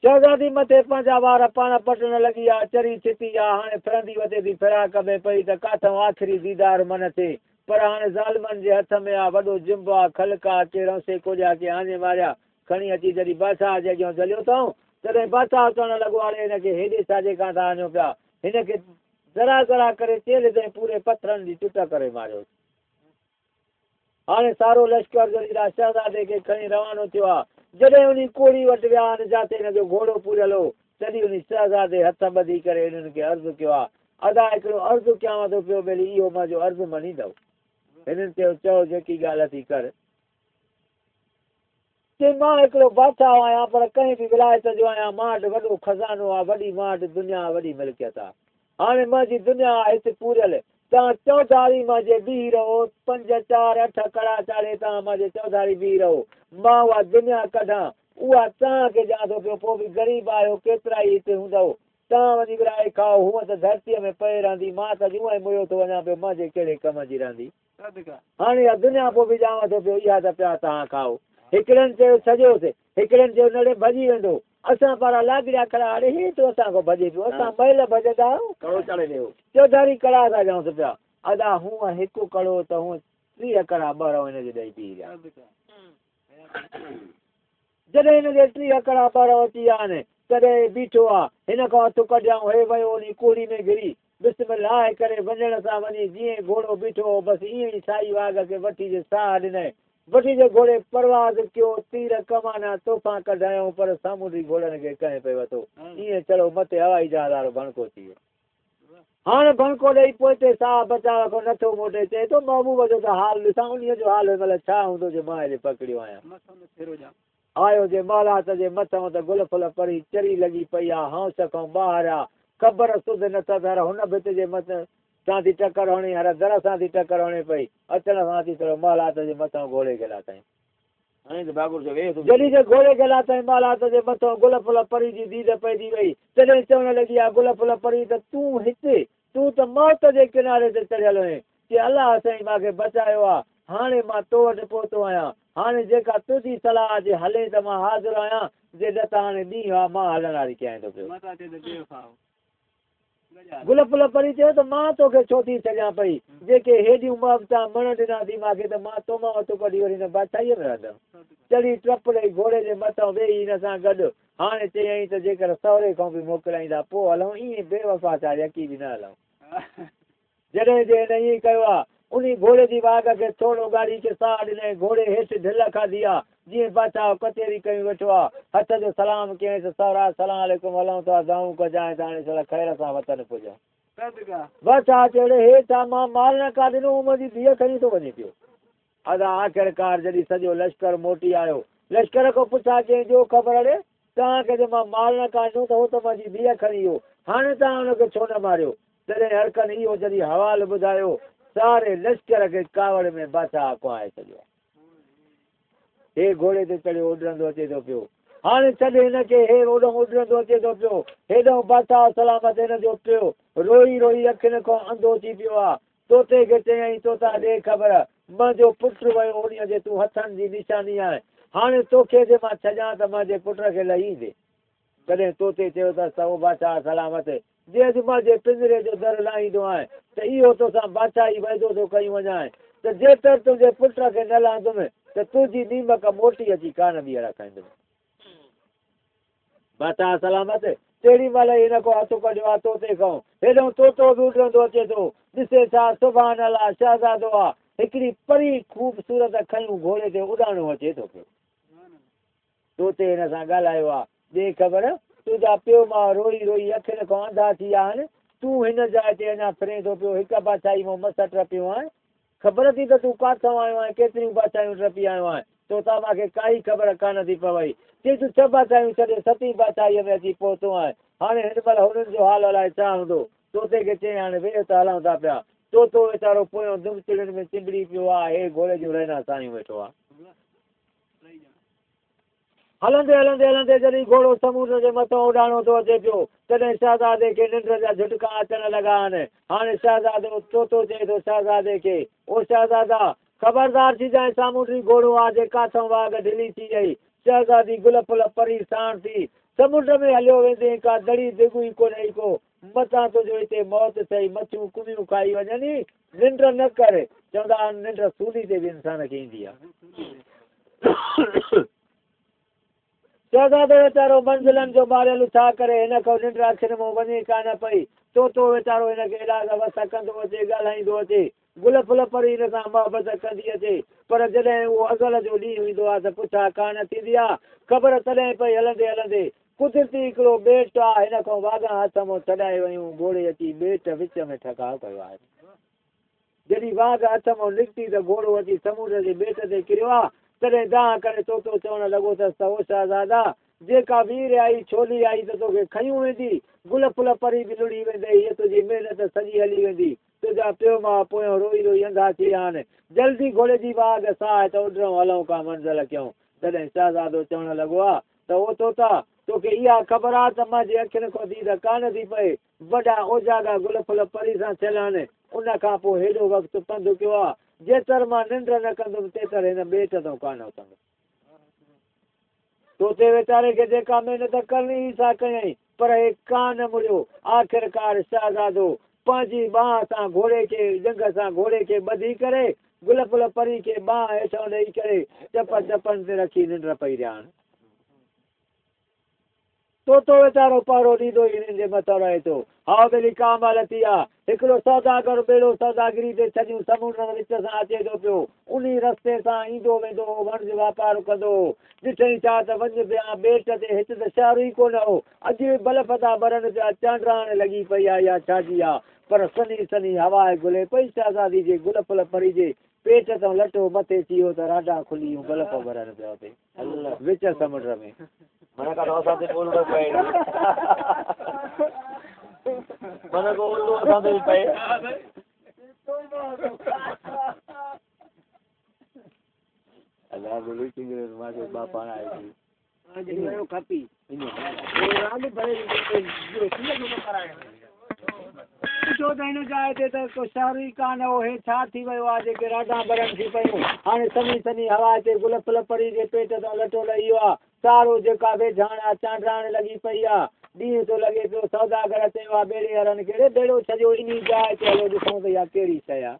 शहज़ादी मथे पंहिंजा वार पाण पटण लॻी आहे, चरी छिती आहे, हाणे फिरंदी वधे थी फिराक में पई त काथां आख़िरी दीदार मन थिए, पर हाणे ज़ालिमनि जे हथ में आहे, वॾो जिंब आहे, ख़लक आहे, के रौसे कोॾिया के आने मारिया, खणी अची जॾहिं बादशाह जे अॻियां जलियो अथऊं, तॾहिं बादशाह चवण लॻो हाणे हिनखे हेॾे छाजे खां था आणियो पिया, हिनखे ज़रा ज़रा करे चेले ताईं पूरे पथरनि जी चुट करे मारियो। हाणे सारो लश्कर जॾहिं शहज़ादे खे खणी रवानो थियो आहे, जॾहिं उन कोड़ी वटि विया आहिनि, जिते हिन जो घोड़ो पूरियल हो, तॾहिं उन शहज़ादे हथ ॿधी करे हिननि खे अर्ज़ु कयो आहे, ادا هڪڙو عرض ڪيانو ٿو پيو ٻيلي اهو منهنجو عرض مڃيندؤ؟ هنن چيو چئو جيڪي ڳالهه اٿي ڪر. چي مان هڪڙو بادشاهه آهيان پر ڪنهن به ولايت جو آهيان مان وٽ وڏو خزانو آ وڏي مان وٽ دنيا وڏي ملڪيت آ هاڻي منهنجي دنيا آ هت پوريل توهان چوڌاري منهنجي بيهي رهو پنج چار اٺ ڪڙا چاڙهي توهان منهنجي چوڌاري بيهي رهو مان اها دنيا ڪڍان اها توهان کي ڏيان ٿو پيو پوء به غريب آهيو ڪيترائي هتي هوندؤ توهان وڃي ورهائي کائو هونء ته ڌرتيء ۾ پئي رهندي مان ته اڄ اونئين مويو ٿو وڃان پيو منهنجي ڪهڙي ڪم جي رهندي. هاڻي اها دنيا پوء به ڄاوان ٿو پيو اها ته پيا توهان کائو. هڪڙن چيو ڇڏيوس، هڪڙن چيو نه ڙي ڀڄي ويندو. اسان پارا لاڳڙيا کڙا اڙي هي ٿو اسان کان ڀڄي پيو اسان مئل ڀڄندا آهيون. ڪڙو چاڙهي ڏيو. چوڌاري ڪڙا ٿا ڏيونس پيا. ادا هونء هڪ ڪڙو ته هونء 30 ڪڙا ٻهرئون هن جي ڏئي بيهي رهيا. جڏهن هن جي 30 ڪڙا ٻهرئون اچي ويا آهن، تڏهن هي بيٺو آ. هن کان هٿ ڪڍيائون، هي ويو انهي ڪوڙي ۾ گهري. بسم الله ڪري وڃڻ سان وڃي جيئن گهوڙو بيٺو هو، بس ائين ئي سائي واڳ کي وٺي جي ساهه ڏنائين. وٺي جي گهوڙي پرواز ڪيو، تير ڪمانا توفان ڪڍايائون، پر سامونڊي گهوڙن کي ڪنهن پئي وٿو. ائين چڙهو مٿي هوائي جهاز وارو ڀڻڪو ٿي ويو. هاڻ ڀڻڪو ڏئي پوئتي ساهه بچاء کان نٿو موٽي. چئي ٿو، محبوب جو ته حال ڏسان، انهيء جو حال هن مهل ڇا هوندو جو مان هيڏي پڪڙيو آهيان. آيو جي محلات جي مٿئون ته گل ڦل پري چري لڳي پئي آ، هؤنس کان ٻاهر آ، خبر سڌ نه ٿس، هر هن ڀت جي مٿ سان ٿي ٽڪر هڻي، هر در سان ٿي ٽڪر هڻي پئي، اچڻ سان اچي ٿورو محلات جي مٿئون گهوڙي کي لاٿائين. جڏهن جي گهوڙي کي لاٿائين محلات جي مٿئون گل ڦل پري جي ديد پئجي وئي، تڏهن چوڻ لڳي آ گل ڦل پري ته تون هتي، تون ته موت جي ڪناري تي چڙهيل هئين، چي الله سائين مان کي بچايو آ، هاڻي مان تو وٽ پهتو آهيان، هاڻي جيڪا تنهنجي صلاح آ جي هلين ته مان حاضر آهيان، جي نه ته هاڻي ڏينهن آ مان هلڻ واري ڪيائين ٿو پيو. گل ڦل پري چيو ته مان توکي ڇو ٿي ڇڏيان پئي، جيڪي هيڏيون محبتان مڻ ڏنا ٿي مان کي ته مان تو مان هٿ ڪڍي وري هن بادشاهيء ۾ رهندم. چڙهي ٽپ ڏئي گهوڙي جي مٿان ويهي هن سان گڏ هاڻي چيائين ته جيڪر سهري کان به موڪلائيندا پوء هلون، ائين بي وفا ڇا يڪي به نه هلون. جڏهن جي هن ائين ڪيو آ، انهي گهوڙي جي واڳ کي ٿورو ڳاڙهي کي ساهه ڏنائين، گهوڙي هيٺ ڍل کاڌي آ، جيئن بادشاهه ڪچهري ڪيون ويٺو آ، هٿ جو سلام ڪيائينس، سهرا سلام عليڪم هلون ٿا، دانهون ڪجانء ته هاڻي شل خير سان وطن پڄون. بادشاهه چيو، اڙي هي ڇا، مان مال نه ڪا ڏنو هو، منهنجي ڌيء کڻي ٿو وڃي پيو. ادا آخرڪار جڏهن سڄو لشڪر موٽي آيو، لشڪر کان پڇا ڪيائين، ڏيو خبر اڙي، توهان کي جي مان مال نه ڪا ڏنو ته هو ته منهنجي ڌيء کڻي ويو، هاڻي توهان ان کي ڇو نه ماريو؟ تڏهن هرڪن اهو جڏهن حوال ٻڌايو، ساري لشڪر کي ڪاوڙ ۾ بادشاهه ڪهائي ڇڏيو. هي گهوڙي تي چڙهيو اڏرندو اچي ٿو پيو. هاڻي ڇڏ هن کي، هي اوڏانهن اڏرندو اچي ٿو پيو. هيڏانهن بادشاهه سلامت هن جو پيو روئي روئي اکين کان انڌو ٿي پيو آ. طوطي کي چيائين، طوطا ڏي خبر، منهنجو پٽ ويو انهيء جي تون هٿن جي نشاني آهين. هاڻي توکي جي مان ڇڏيان ته منهنجي پٽ کي لهي ايندين. تڏهن طوطي چيو ته سو بادشاهه سلامت، جي اڄ منهنجي پڃري جو در لاهيندو آهين ته اهو توسان بادشاهي وعدو ٿو ڪيون وڃانء ته جيتر تنهنجي پٽ کي نه لهندم ته تنهنجي نيمڪ موٽي اچي ڪانه ٻيهر کائيندم. بادشاهه سلامت، تهڙي مهل ئي هن ڪو هٿ ڪڍيو آ طوطي کان. هيڏانهن طوطو به اڏرندو اچي ٿو. ڏسي ڇا، سبحان الله، شهزادو آ. هڪڙي پري خوبصورت کنيون گهوڙي تي اڏاڻو اچي ٿو پيو. طوطي هن سان ڳالهايو آ، ڏي خبر، تنهنجا پيء ماء روئي روئي اکين کان انڌا ٿي ويا آهن، تون هن جاء تي اڃا ڦرين ٿو پيو، هڪ بادشاهي مون مس ٽپيو آهين، خبر ٿي ته تون ڪاٿئون آيو آهين، ڪيتريون بادشاهيون ٽپي آيو آهين، طوطا مان کي ڪائي خبر ڪانه ٿي پوي، چي تون ڇهه بادشاهيون ڇڏي ستين بادشاهيء ۾ اچي پهتو آهين، هاڻي هن مهل هنن جو حال الائي ڇا هوندو، طوطي کي چيائين هاڻي ويهه ته هلون ٿا پيا، طوطو ويچارو پويان دمچڙين ۾ چنبڙي پيو آ، هي گهوڙي جون رينا سايون ويٺو آ. هلندي هلندي هلندي جڏهن گهوڙو سمونڊ جي مٿان اڏاڻو ٿو اچي پيو، تڏهن شهزادي کي ننڊ جا جهٽڪا اچڻ لڳا آهن. هاڻي شهزادو طوطو چئي ٿو شهزادي کي، او شهزادا! خبردار ٿجانء سامونڊي گهوڙو آ جي ڪاٿئون واڳ ڍلي ٿي ويئي. شهزادي گل ڦل پري ساڻ ٿي سمنڊ ۾ هليو ويندين، ڪا دڙي دڳ ئي ڪونهي ڪو، متان تنهنجو هتي موت ٿئي، مڇيون ڪميون کائي وڃني، ننڊ نه ڪر، چوندا آهن ننڊ سولي تي به انسان کي ايندي آهي. شهزادو ويچارو منزلن جو ماريل ڇا ڪري، هن کان ننڊ اکين مان وڃي ڪانه پئي. طوطو ويچارو هن کي ايڏا ته وس ڪندو اچي، ڳالهائيندو اچي، گل ڦل پري هن سان محبت ڪندي اچي، پر جڏهن اهو ازل جو ڏينهن ايندو آهي ته پڇا ڪانه ٿيندي آهي. خبر تڏهن پئي هلندي هلندي. قدرتي हिकिड़ो ॿेट आहे, हिन खां वाॻा हथ मां छॾाए वयूं, घोड़े अची ॿेट विच में ठकाव कयो आहे। जॾहिं वाघ हथ मां निकिती त घोड़ो अची समुंड जे ॿेट ते किरियो आहे। तॾहिं दाह करे तोतो चवण लॻो अथसि त ओ शहज़ादा, जेका वीर आई छोली आई त तोखे खयूं वेंदी, गुल फुल परी बि लुड़ी वेंदई, हीअ तुंहिंजी महिनत सॼी हली वेंदी, तुंहिंजा पियो माउ पोयां रोई रोई अंधा थी विया आहिनि। जल्दी घोड़े जी वाघ साह त उॾरूं हलूं का मंज़िल कयूं। तॾहिं शहज़ादो चवण लॻो आहे त ओ तोता, तोखे इहा ख़बर आहे त मुंहिंजे अखियुनि खां दीद कान थी पए, वॾा ओजागा गुल फुल परी सां थियल आहिनि, उन खां पोइ हेॾो वक़्तु पंधु कयो आहे, जेतर मां निंड न कंदुमि तेतर हिन ॿेट तां कान उथंदुमि। तोते वीचारे खे जेका महिनत करणी हुई सा कयईं, पर हे कान मुड़ियो। आख़िरकार शहज़ादो पंहिंजी बांह सां घोड़े खे, ॼंघ सां घोड़े खे ॿधी करे गुल फुल परी खे बांह हेठां ॾेई करे चप चपनि ते रखी निंड पई रहिया आहिनि। तोतो वीचारो पहरो ॾींदो ई हिननि जे मथां रहे थो। हा ॿेली का महिल थी आहे, हिकिड़ो सौदागर ॿेड़ो सौदागिरी ते छॾियूं समुंड विच सां अचे थो पियो, उन रस्ते सां ईंदो वेंदो हो, वणिज वापार कंदो हो। ॾिठई छा त वञ पिया ॿेट ते, हिते त शहर ई कोन हो, अॼु बि बल्फ था ॿरनि पिया, चांडराण लॻी पई आहे या छाजी आहे, पर सनी सनी हवा घुले पई। शहज़ादी जे गुल फुल परी जे पेट तां लटो मथे थी वियो त राडा खुली वियूं, बल्फ ॿरनि पिया हुते विच समुंड में। मन का असां ते बोलणो पए, मन को उल्लू असां ते पए। अल्लाह बोली चिंगरे मां जो बापा आहे खपी ॾिठो त हिन जाइ ते त को शहर ई कान हो, हे छा थी वियो आहे जेके राडा ॿरनि थी पयूं। हाणे सनी सनी हवा ते गुल फुल परी जे पेट तां लटो लही वियो आहे, सारो जेका वेझाण आहे चांडराण लॻी पई आहे। ॾींहुं थो लॻे पियो, सौदागर चयो आहे ॿेड़े वारनि खे, ॿेड़ो छॾियो इन जाइ ते हलो ॾिसूं त इहा कहिड़ी शइ आहे।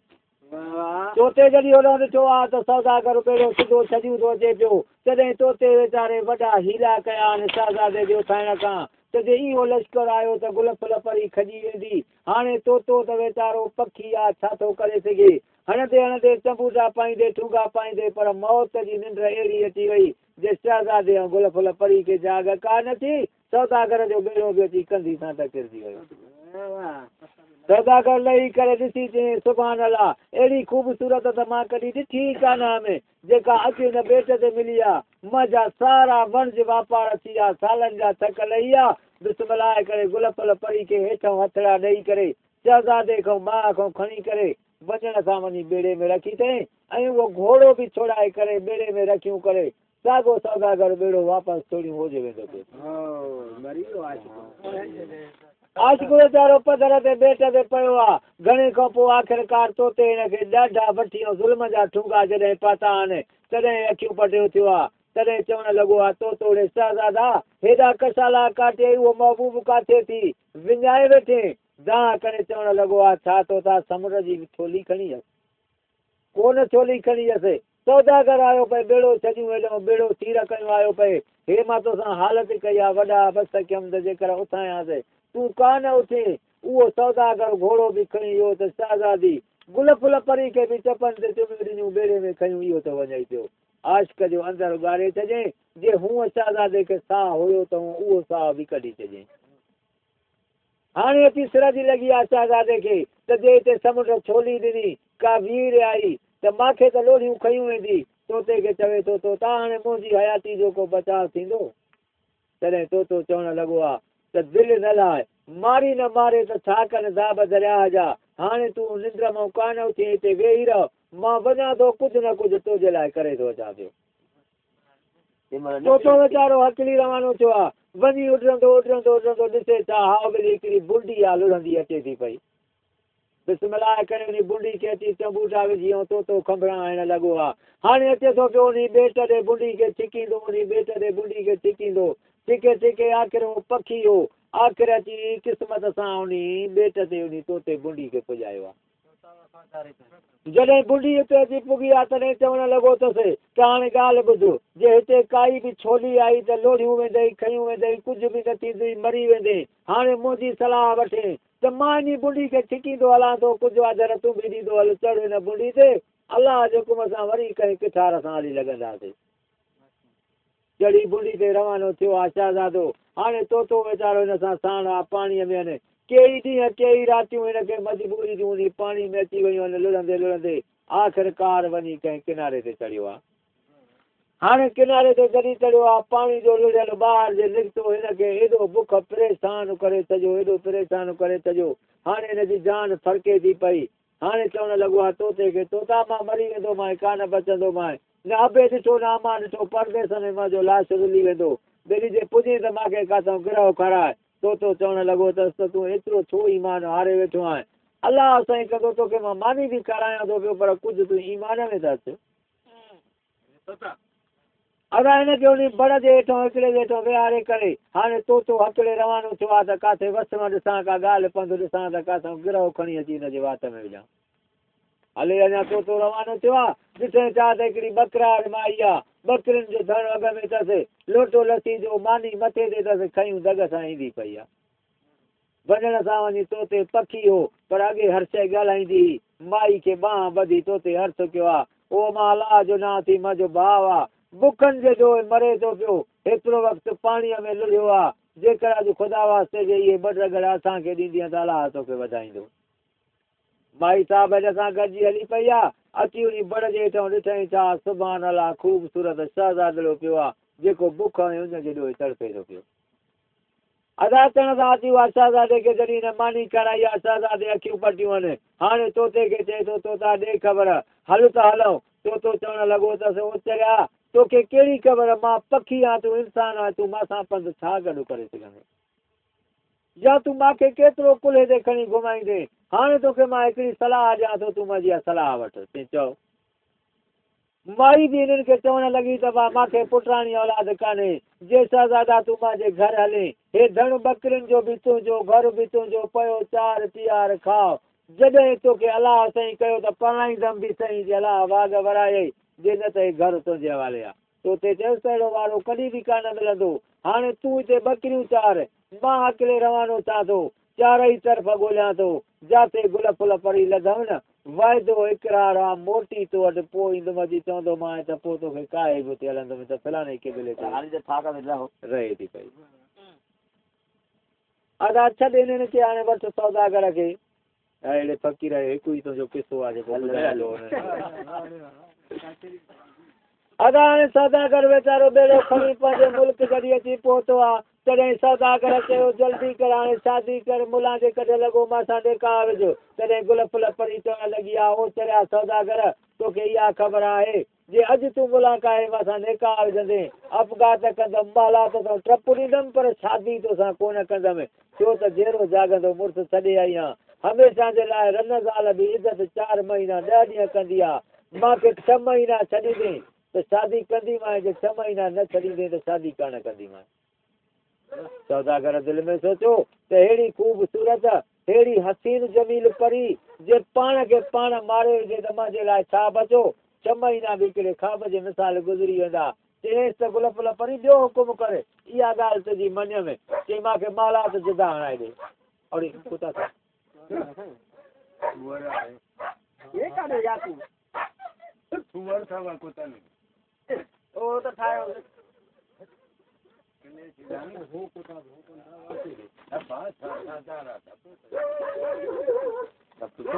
तोते जॾहिं होॾो ॾिठो आहे त सौदागर ॿेड़ो सिधो छॾियूं थो अचे पियो। तॾहिं तोते वीचारे वॾा हीला कया आहिनि शहज़ादे जे उथाइण खां, त जे इहो लश्कर आयो त गुल फुल परी खॼी वेंदी। हाणे तोतो त वीचारो पखी आहे, छा थो करे सघे। हणंदे हणंदे चंबूटा पाईंदे ठूंगा पाईंदे, पर मौत जी निंड अहिड़ी अची वई जे शहज़ादे ऐं गुल फुल परी खे जाग कान थी। सौदागर जो ॿेड़ो बि अची कंधी सां टकिरजी वियो। सौदागर लही करे ॾिसी चई सुभान अल्लाह, अहिड़ी ख़ूबसूरत त मां कॾहिं ॾिठी ई कान आहे जेका अॼु हिन ॿेट ते मिली आहे। मुंहिंजा सारा वणिज वापार थी विया, सालनि जा थक लही विया। बिस्मिल्लाह करे गुल फुल परी खे हेठां हथड़ा ॾेई करे शहज़ादे खां बांह खां खणी करे वञण सां वञी ॿेड़े में रखी अथई, ऐं उहो घोड़ो बि छोड़ाए करे ॿेड़े में रखियूं करे साॻो सौदागर ॿेड़ो वापसि छोड़ियूं होजे वेंदो पियो। आशिक वीचारो पथर ते ॿेट ते पियो आहे। घणे खां पोइ आख़िरकार तोते हिन खे ॾाढा वठी ऐं ज़ुल्म जा ठूंगा जॾहिं पाता आहिनि तॾहिं अखियूं पटियो थियो आहे। तॾहिं चवण लॻो आहे तोतो शहज़ादा, हेॾा कसाला काटे उहो महबूब काथे थी विञाए वेठे। दाह करे चवण लॻो आहे छा तोता समुंड जी छोली खणी आयुसि? कोन छोली खणी आयुसि। सौदागर आयो पए, ॿेड़ो छॾियूं हेॾो ॿेड़ो सीर कयूं आयो पए, हे मां तोसां हालत कई आहे, वॾा बस कयमि त जेकर उथायांसि, तूं कान उथे। उहो सौदागर घोड़ो बि खणी वियो त शहज़ादी गुल फुल परी खे बि चपनि ते चुमियूं ॾिनियूं, ॿेड़े में खयूं, इहो त वञे पियो। आशिक जो अंदरि ॻारे छॾियईं, जे हूअं शहज़ादे खे साह हुयो त उहो साह बि कढी छॾियईं। हाणे अची सिर जी लॻी आहे शहज़ादे खे त जे हिते समुंड छोली ॾिनी, का वीर आई त मूंखे त लोड़ियूं खयूं वेंदी। तोते खे चवे थो तोता, हाणे मुंहिंजी हयाती जो को बचाव थींदो? तॾहिं तोतो चवण लॻो आहे त दिलि न लाए, मारी न मारे त छा कनि दाब दरिया जा। हाणे तूं निंड मां कान उथी, हिते वेही रह, मां वञा थो, कुझु न कुझु तुंहिंजे लाइ करे थो अचां पियो। तोतो वीचारो हकली रवानो थियो आहे, वञी उॾरंदो उॾरंदो उॾरंदो ॾिसे छा, हा ॿेली हिकिड़ी बुंडी आहे लुढ़ंदी अचे थी पई। बिस्मिल्लाह करे उन बुंडी खे अची चंबूटा विझी ऐं तोतो खंभड़ा हणण लॻो आहे। हाणे अचे थो पियो उन ॿेट ते बुंडी खे छिकींदो, उन ॿेट ते बुंडी खे छिकींदो, छिके छिके आख़िर उहो पखी हो, आख़िर अची क़िस्मत सां उन ॿेट ते उन तोते बुंडी खे पुॼायो आहे। जॾहिं बुंडी हिते अची पुॻी आहे तॾहिं चवण लॻो अथसि त हाणे ॻाल्हि ॿुध, जे हिते काई बि छोली आई त लोड़ियूं वेंदई, खयूं वेंदई, कुझु बि न थींदी, मरी वेंदे। हाणे मुंहिंजी सलाह वठे त मां इन बुंडी खे छिकींदो हलां थो, कुझु आदर तूं बि ॾींदो हल, चढ़ हिन बुंडी ते, अलाह जे हुकुम सां वरी कंहिं किठार सां हली लॻंदासीं। चढ़ी बुंडी ते रवानो थियो आहे शहज़ादो। हाणे तोतो वीचारो हिन सां साण आहे पाणीअ में आहिनि। केई ॾींहं केई रातियूं हिनखे मजबूरी जूं हूंदी पाणी में अची वयूं आहिनि लुड़ंदे लुड़ंदे आख़िरकार वञी कंहिं किनारे ते चढ़ियो आहे। हाणे किनारे ते जॾहिं चढ़ियो आहे पाणी जो लुड़ियल ॿाहिरि जे निकितो हिनखे एॾो बुख परेशान करे छॾियो, एॾो परेशान करे छॾियो। हाणे हिन जी जान फरके थी पई। हाणे चवण लॻो आहे तोते खे, तोता मां मरी वेंदोमांइ, कान बचंदोमांइ, न अबे ॾिठो न अमां ॾिठो, परदेस में मुंहिंजो लाश रुली वेंदो, ॿेड़ी जे पुॼी त मूंखे काथां गिरहो खाराए। तोतो चवण लॻो अथसि त तूं एतिरो छो ईमान हारे वेठो आहीं? अलाह साईं कंदो तोखे मां मानी बि खारायां थो पियो, पर कुझु तूं ईमान में त अच। अदा हिनखे उन बड़ जे हेठां हिकिड़े जे हेठां विहारे करे हाणे तोतो हकड़े रवानो थियो आहे त काथे वसण ॾिसां, का ॻाल्हि पंधु ॾिसां त काथां गिरहो खणी अची हिन जे वात में विझां। हले अञा तोतो रवानो थियो आहे, ॾिठे छा त हिकिड़ी ॿकरार माई आहे, ॿकरियुनि जो धण अॻ में अथसि, लोटो लसी जो मानी मथे ते अथसि, खयूं दॻ सां ईंदी पई आहे। वञण सां वञी तोते पखी हो, पर अॻे हर शइ ॻाल्हाईंदी हुई। माई खे ॿांह ॿधी तोते अर्ज़ु कयो आहे, ओ मां अलाह जो नां थी, मुंहिंजो भाउ आहे, बुखनि जे ॾोह मरे थो पियो, हेतिरो वक़्तु पाणीअ में लुड़ियो आहे, जेकर अॼु ख़ुदा वास्ते जे इहे ॿ रगड़ असांखे ॾींदीअ त अलाह तोखे वधाईंदो। माई साहिब हिन सां गॾिजी हली पई आहे, अची उन बड़ जे हेठां ॾिठई छा, सुभान अलाह, ख़ूबसूरत शहज़ादड़ो पियो आहे, जेको बुख ऐं उन जे ॾोह तड़पे थो पियो। अदा करण सां अची उहा शहज़ादे खे जॾहिं हिन मानी खाराई आहे, शहज़ादे अखियूं पटियूं आहिनि। हाणे तोते खे चए थो, तोता ॾे ख़बर, हल त हलूं। तोतो चवण लॻो अथसि, ओ चरिया, तोखे कहिड़ी ख़बर, मां पखी आहियां, तूं इंसान आहीं, तूं मां सां पंधु छा गॾु करे सघंदो, या तूं मूंखे केतिरो कुल्हे ते खणी घुमाईंदे? हाणे तोखे मां हिकिड़ी सलाह ॾियां थो, तूं मुंहिंजी इहा सलाह वठि। चई चओ। माई बि हिननि खे चवण लॻी त भा मूंखे पुटाणी औलाद कान्हे, जे शहज़ादा तूं मुंहिंजे घर हले, हे धण ॿकरियुनि जो बि तुंहिंजो, घर बि तुंहिंजो, पियो चार पियार खाओ, जॾहिं तोखे अलाह साईं कयो त परणाईंदमि बि सही, जे अलाह वाग वरायई, जे न त हे घर तुंहिंजे हवाले आहे। तोते चयुसि त अहिड़ो वारो कॾहिं बि कान मिलंदो, हाणे तूं हिते ॿकरियूं चार, मां अकेले रवानो थियां थो, चारई तरफ़ ॻोल्हियां थो, जाते गुल फुल परी लधमि न, वाइदो इकरार आहे, मोटी तो वटि पोइ ईंदुमि, अची चवंदोमांइ त पोइ तोखे काए बि उते हलंदुमि त फलाणे क़िबले ते हाणे त फाका ते लहो रहे थी पई। अदा छॾ हिननि खे, हाणे वठि सौदागर खे। अहिड़े फ़क़ीर हिकु ई तुंहिंजो किसो आहे जेको ॿुधाए थो। अदा हाणे सौदागर वीचारो ॿेड़ो खणी पंहिंजे मुल्क जॾहिं अची पहुतो आहे, तॾहिं सौदागर चयो, जल्दी कर हाणे शादी कर, मुला जे कढ लॻो मां सां निकाह विझो। तॾहिं गुल फुल परी चवण लॻी आहे, ओ चरिया सौदागर, तोखे इहा ख़बर आहे जे अॼु तूं मुला काए मां सां निकाह विझंदे, अपघात कंदमि, मालात सां टप ॾींदमि, पर शादी तोसां कोन कंदमि, छो त जहिड़ो जाॻंदो मुड़ुसु छॾे आई आहियां, हमेशा जे लाइ रन ज़ाल बि इज़त 4 महीना 10 ॾींहं कंदी आहे, मूंखे 6 महीना छॾींदे त शादी कंदीमांइ, जे 6 महीना न छॾींदे त शादी कान कंदीमांइ। सौदागर दिलि में सोचियो त अहिड़ी ख़ूबसूरत, अहिड़ी हसीन जमील परी जे पाण खे पाण मारे विझे त मुंहिंजे लाइ छा बचो? 6 महीना बि हिकिड़े ख़्वाब जे मिसाल गुज़री वेंदा। चयईंसि त गुल फुल परी ॿियो हुकुम करे, इहा ॻाल्हि तुंहिंजी मञ में। चई मूंखे मालात जुदा हणाए ॾे। और कुता था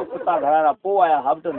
कुता घरारा पोइ आया हबटन।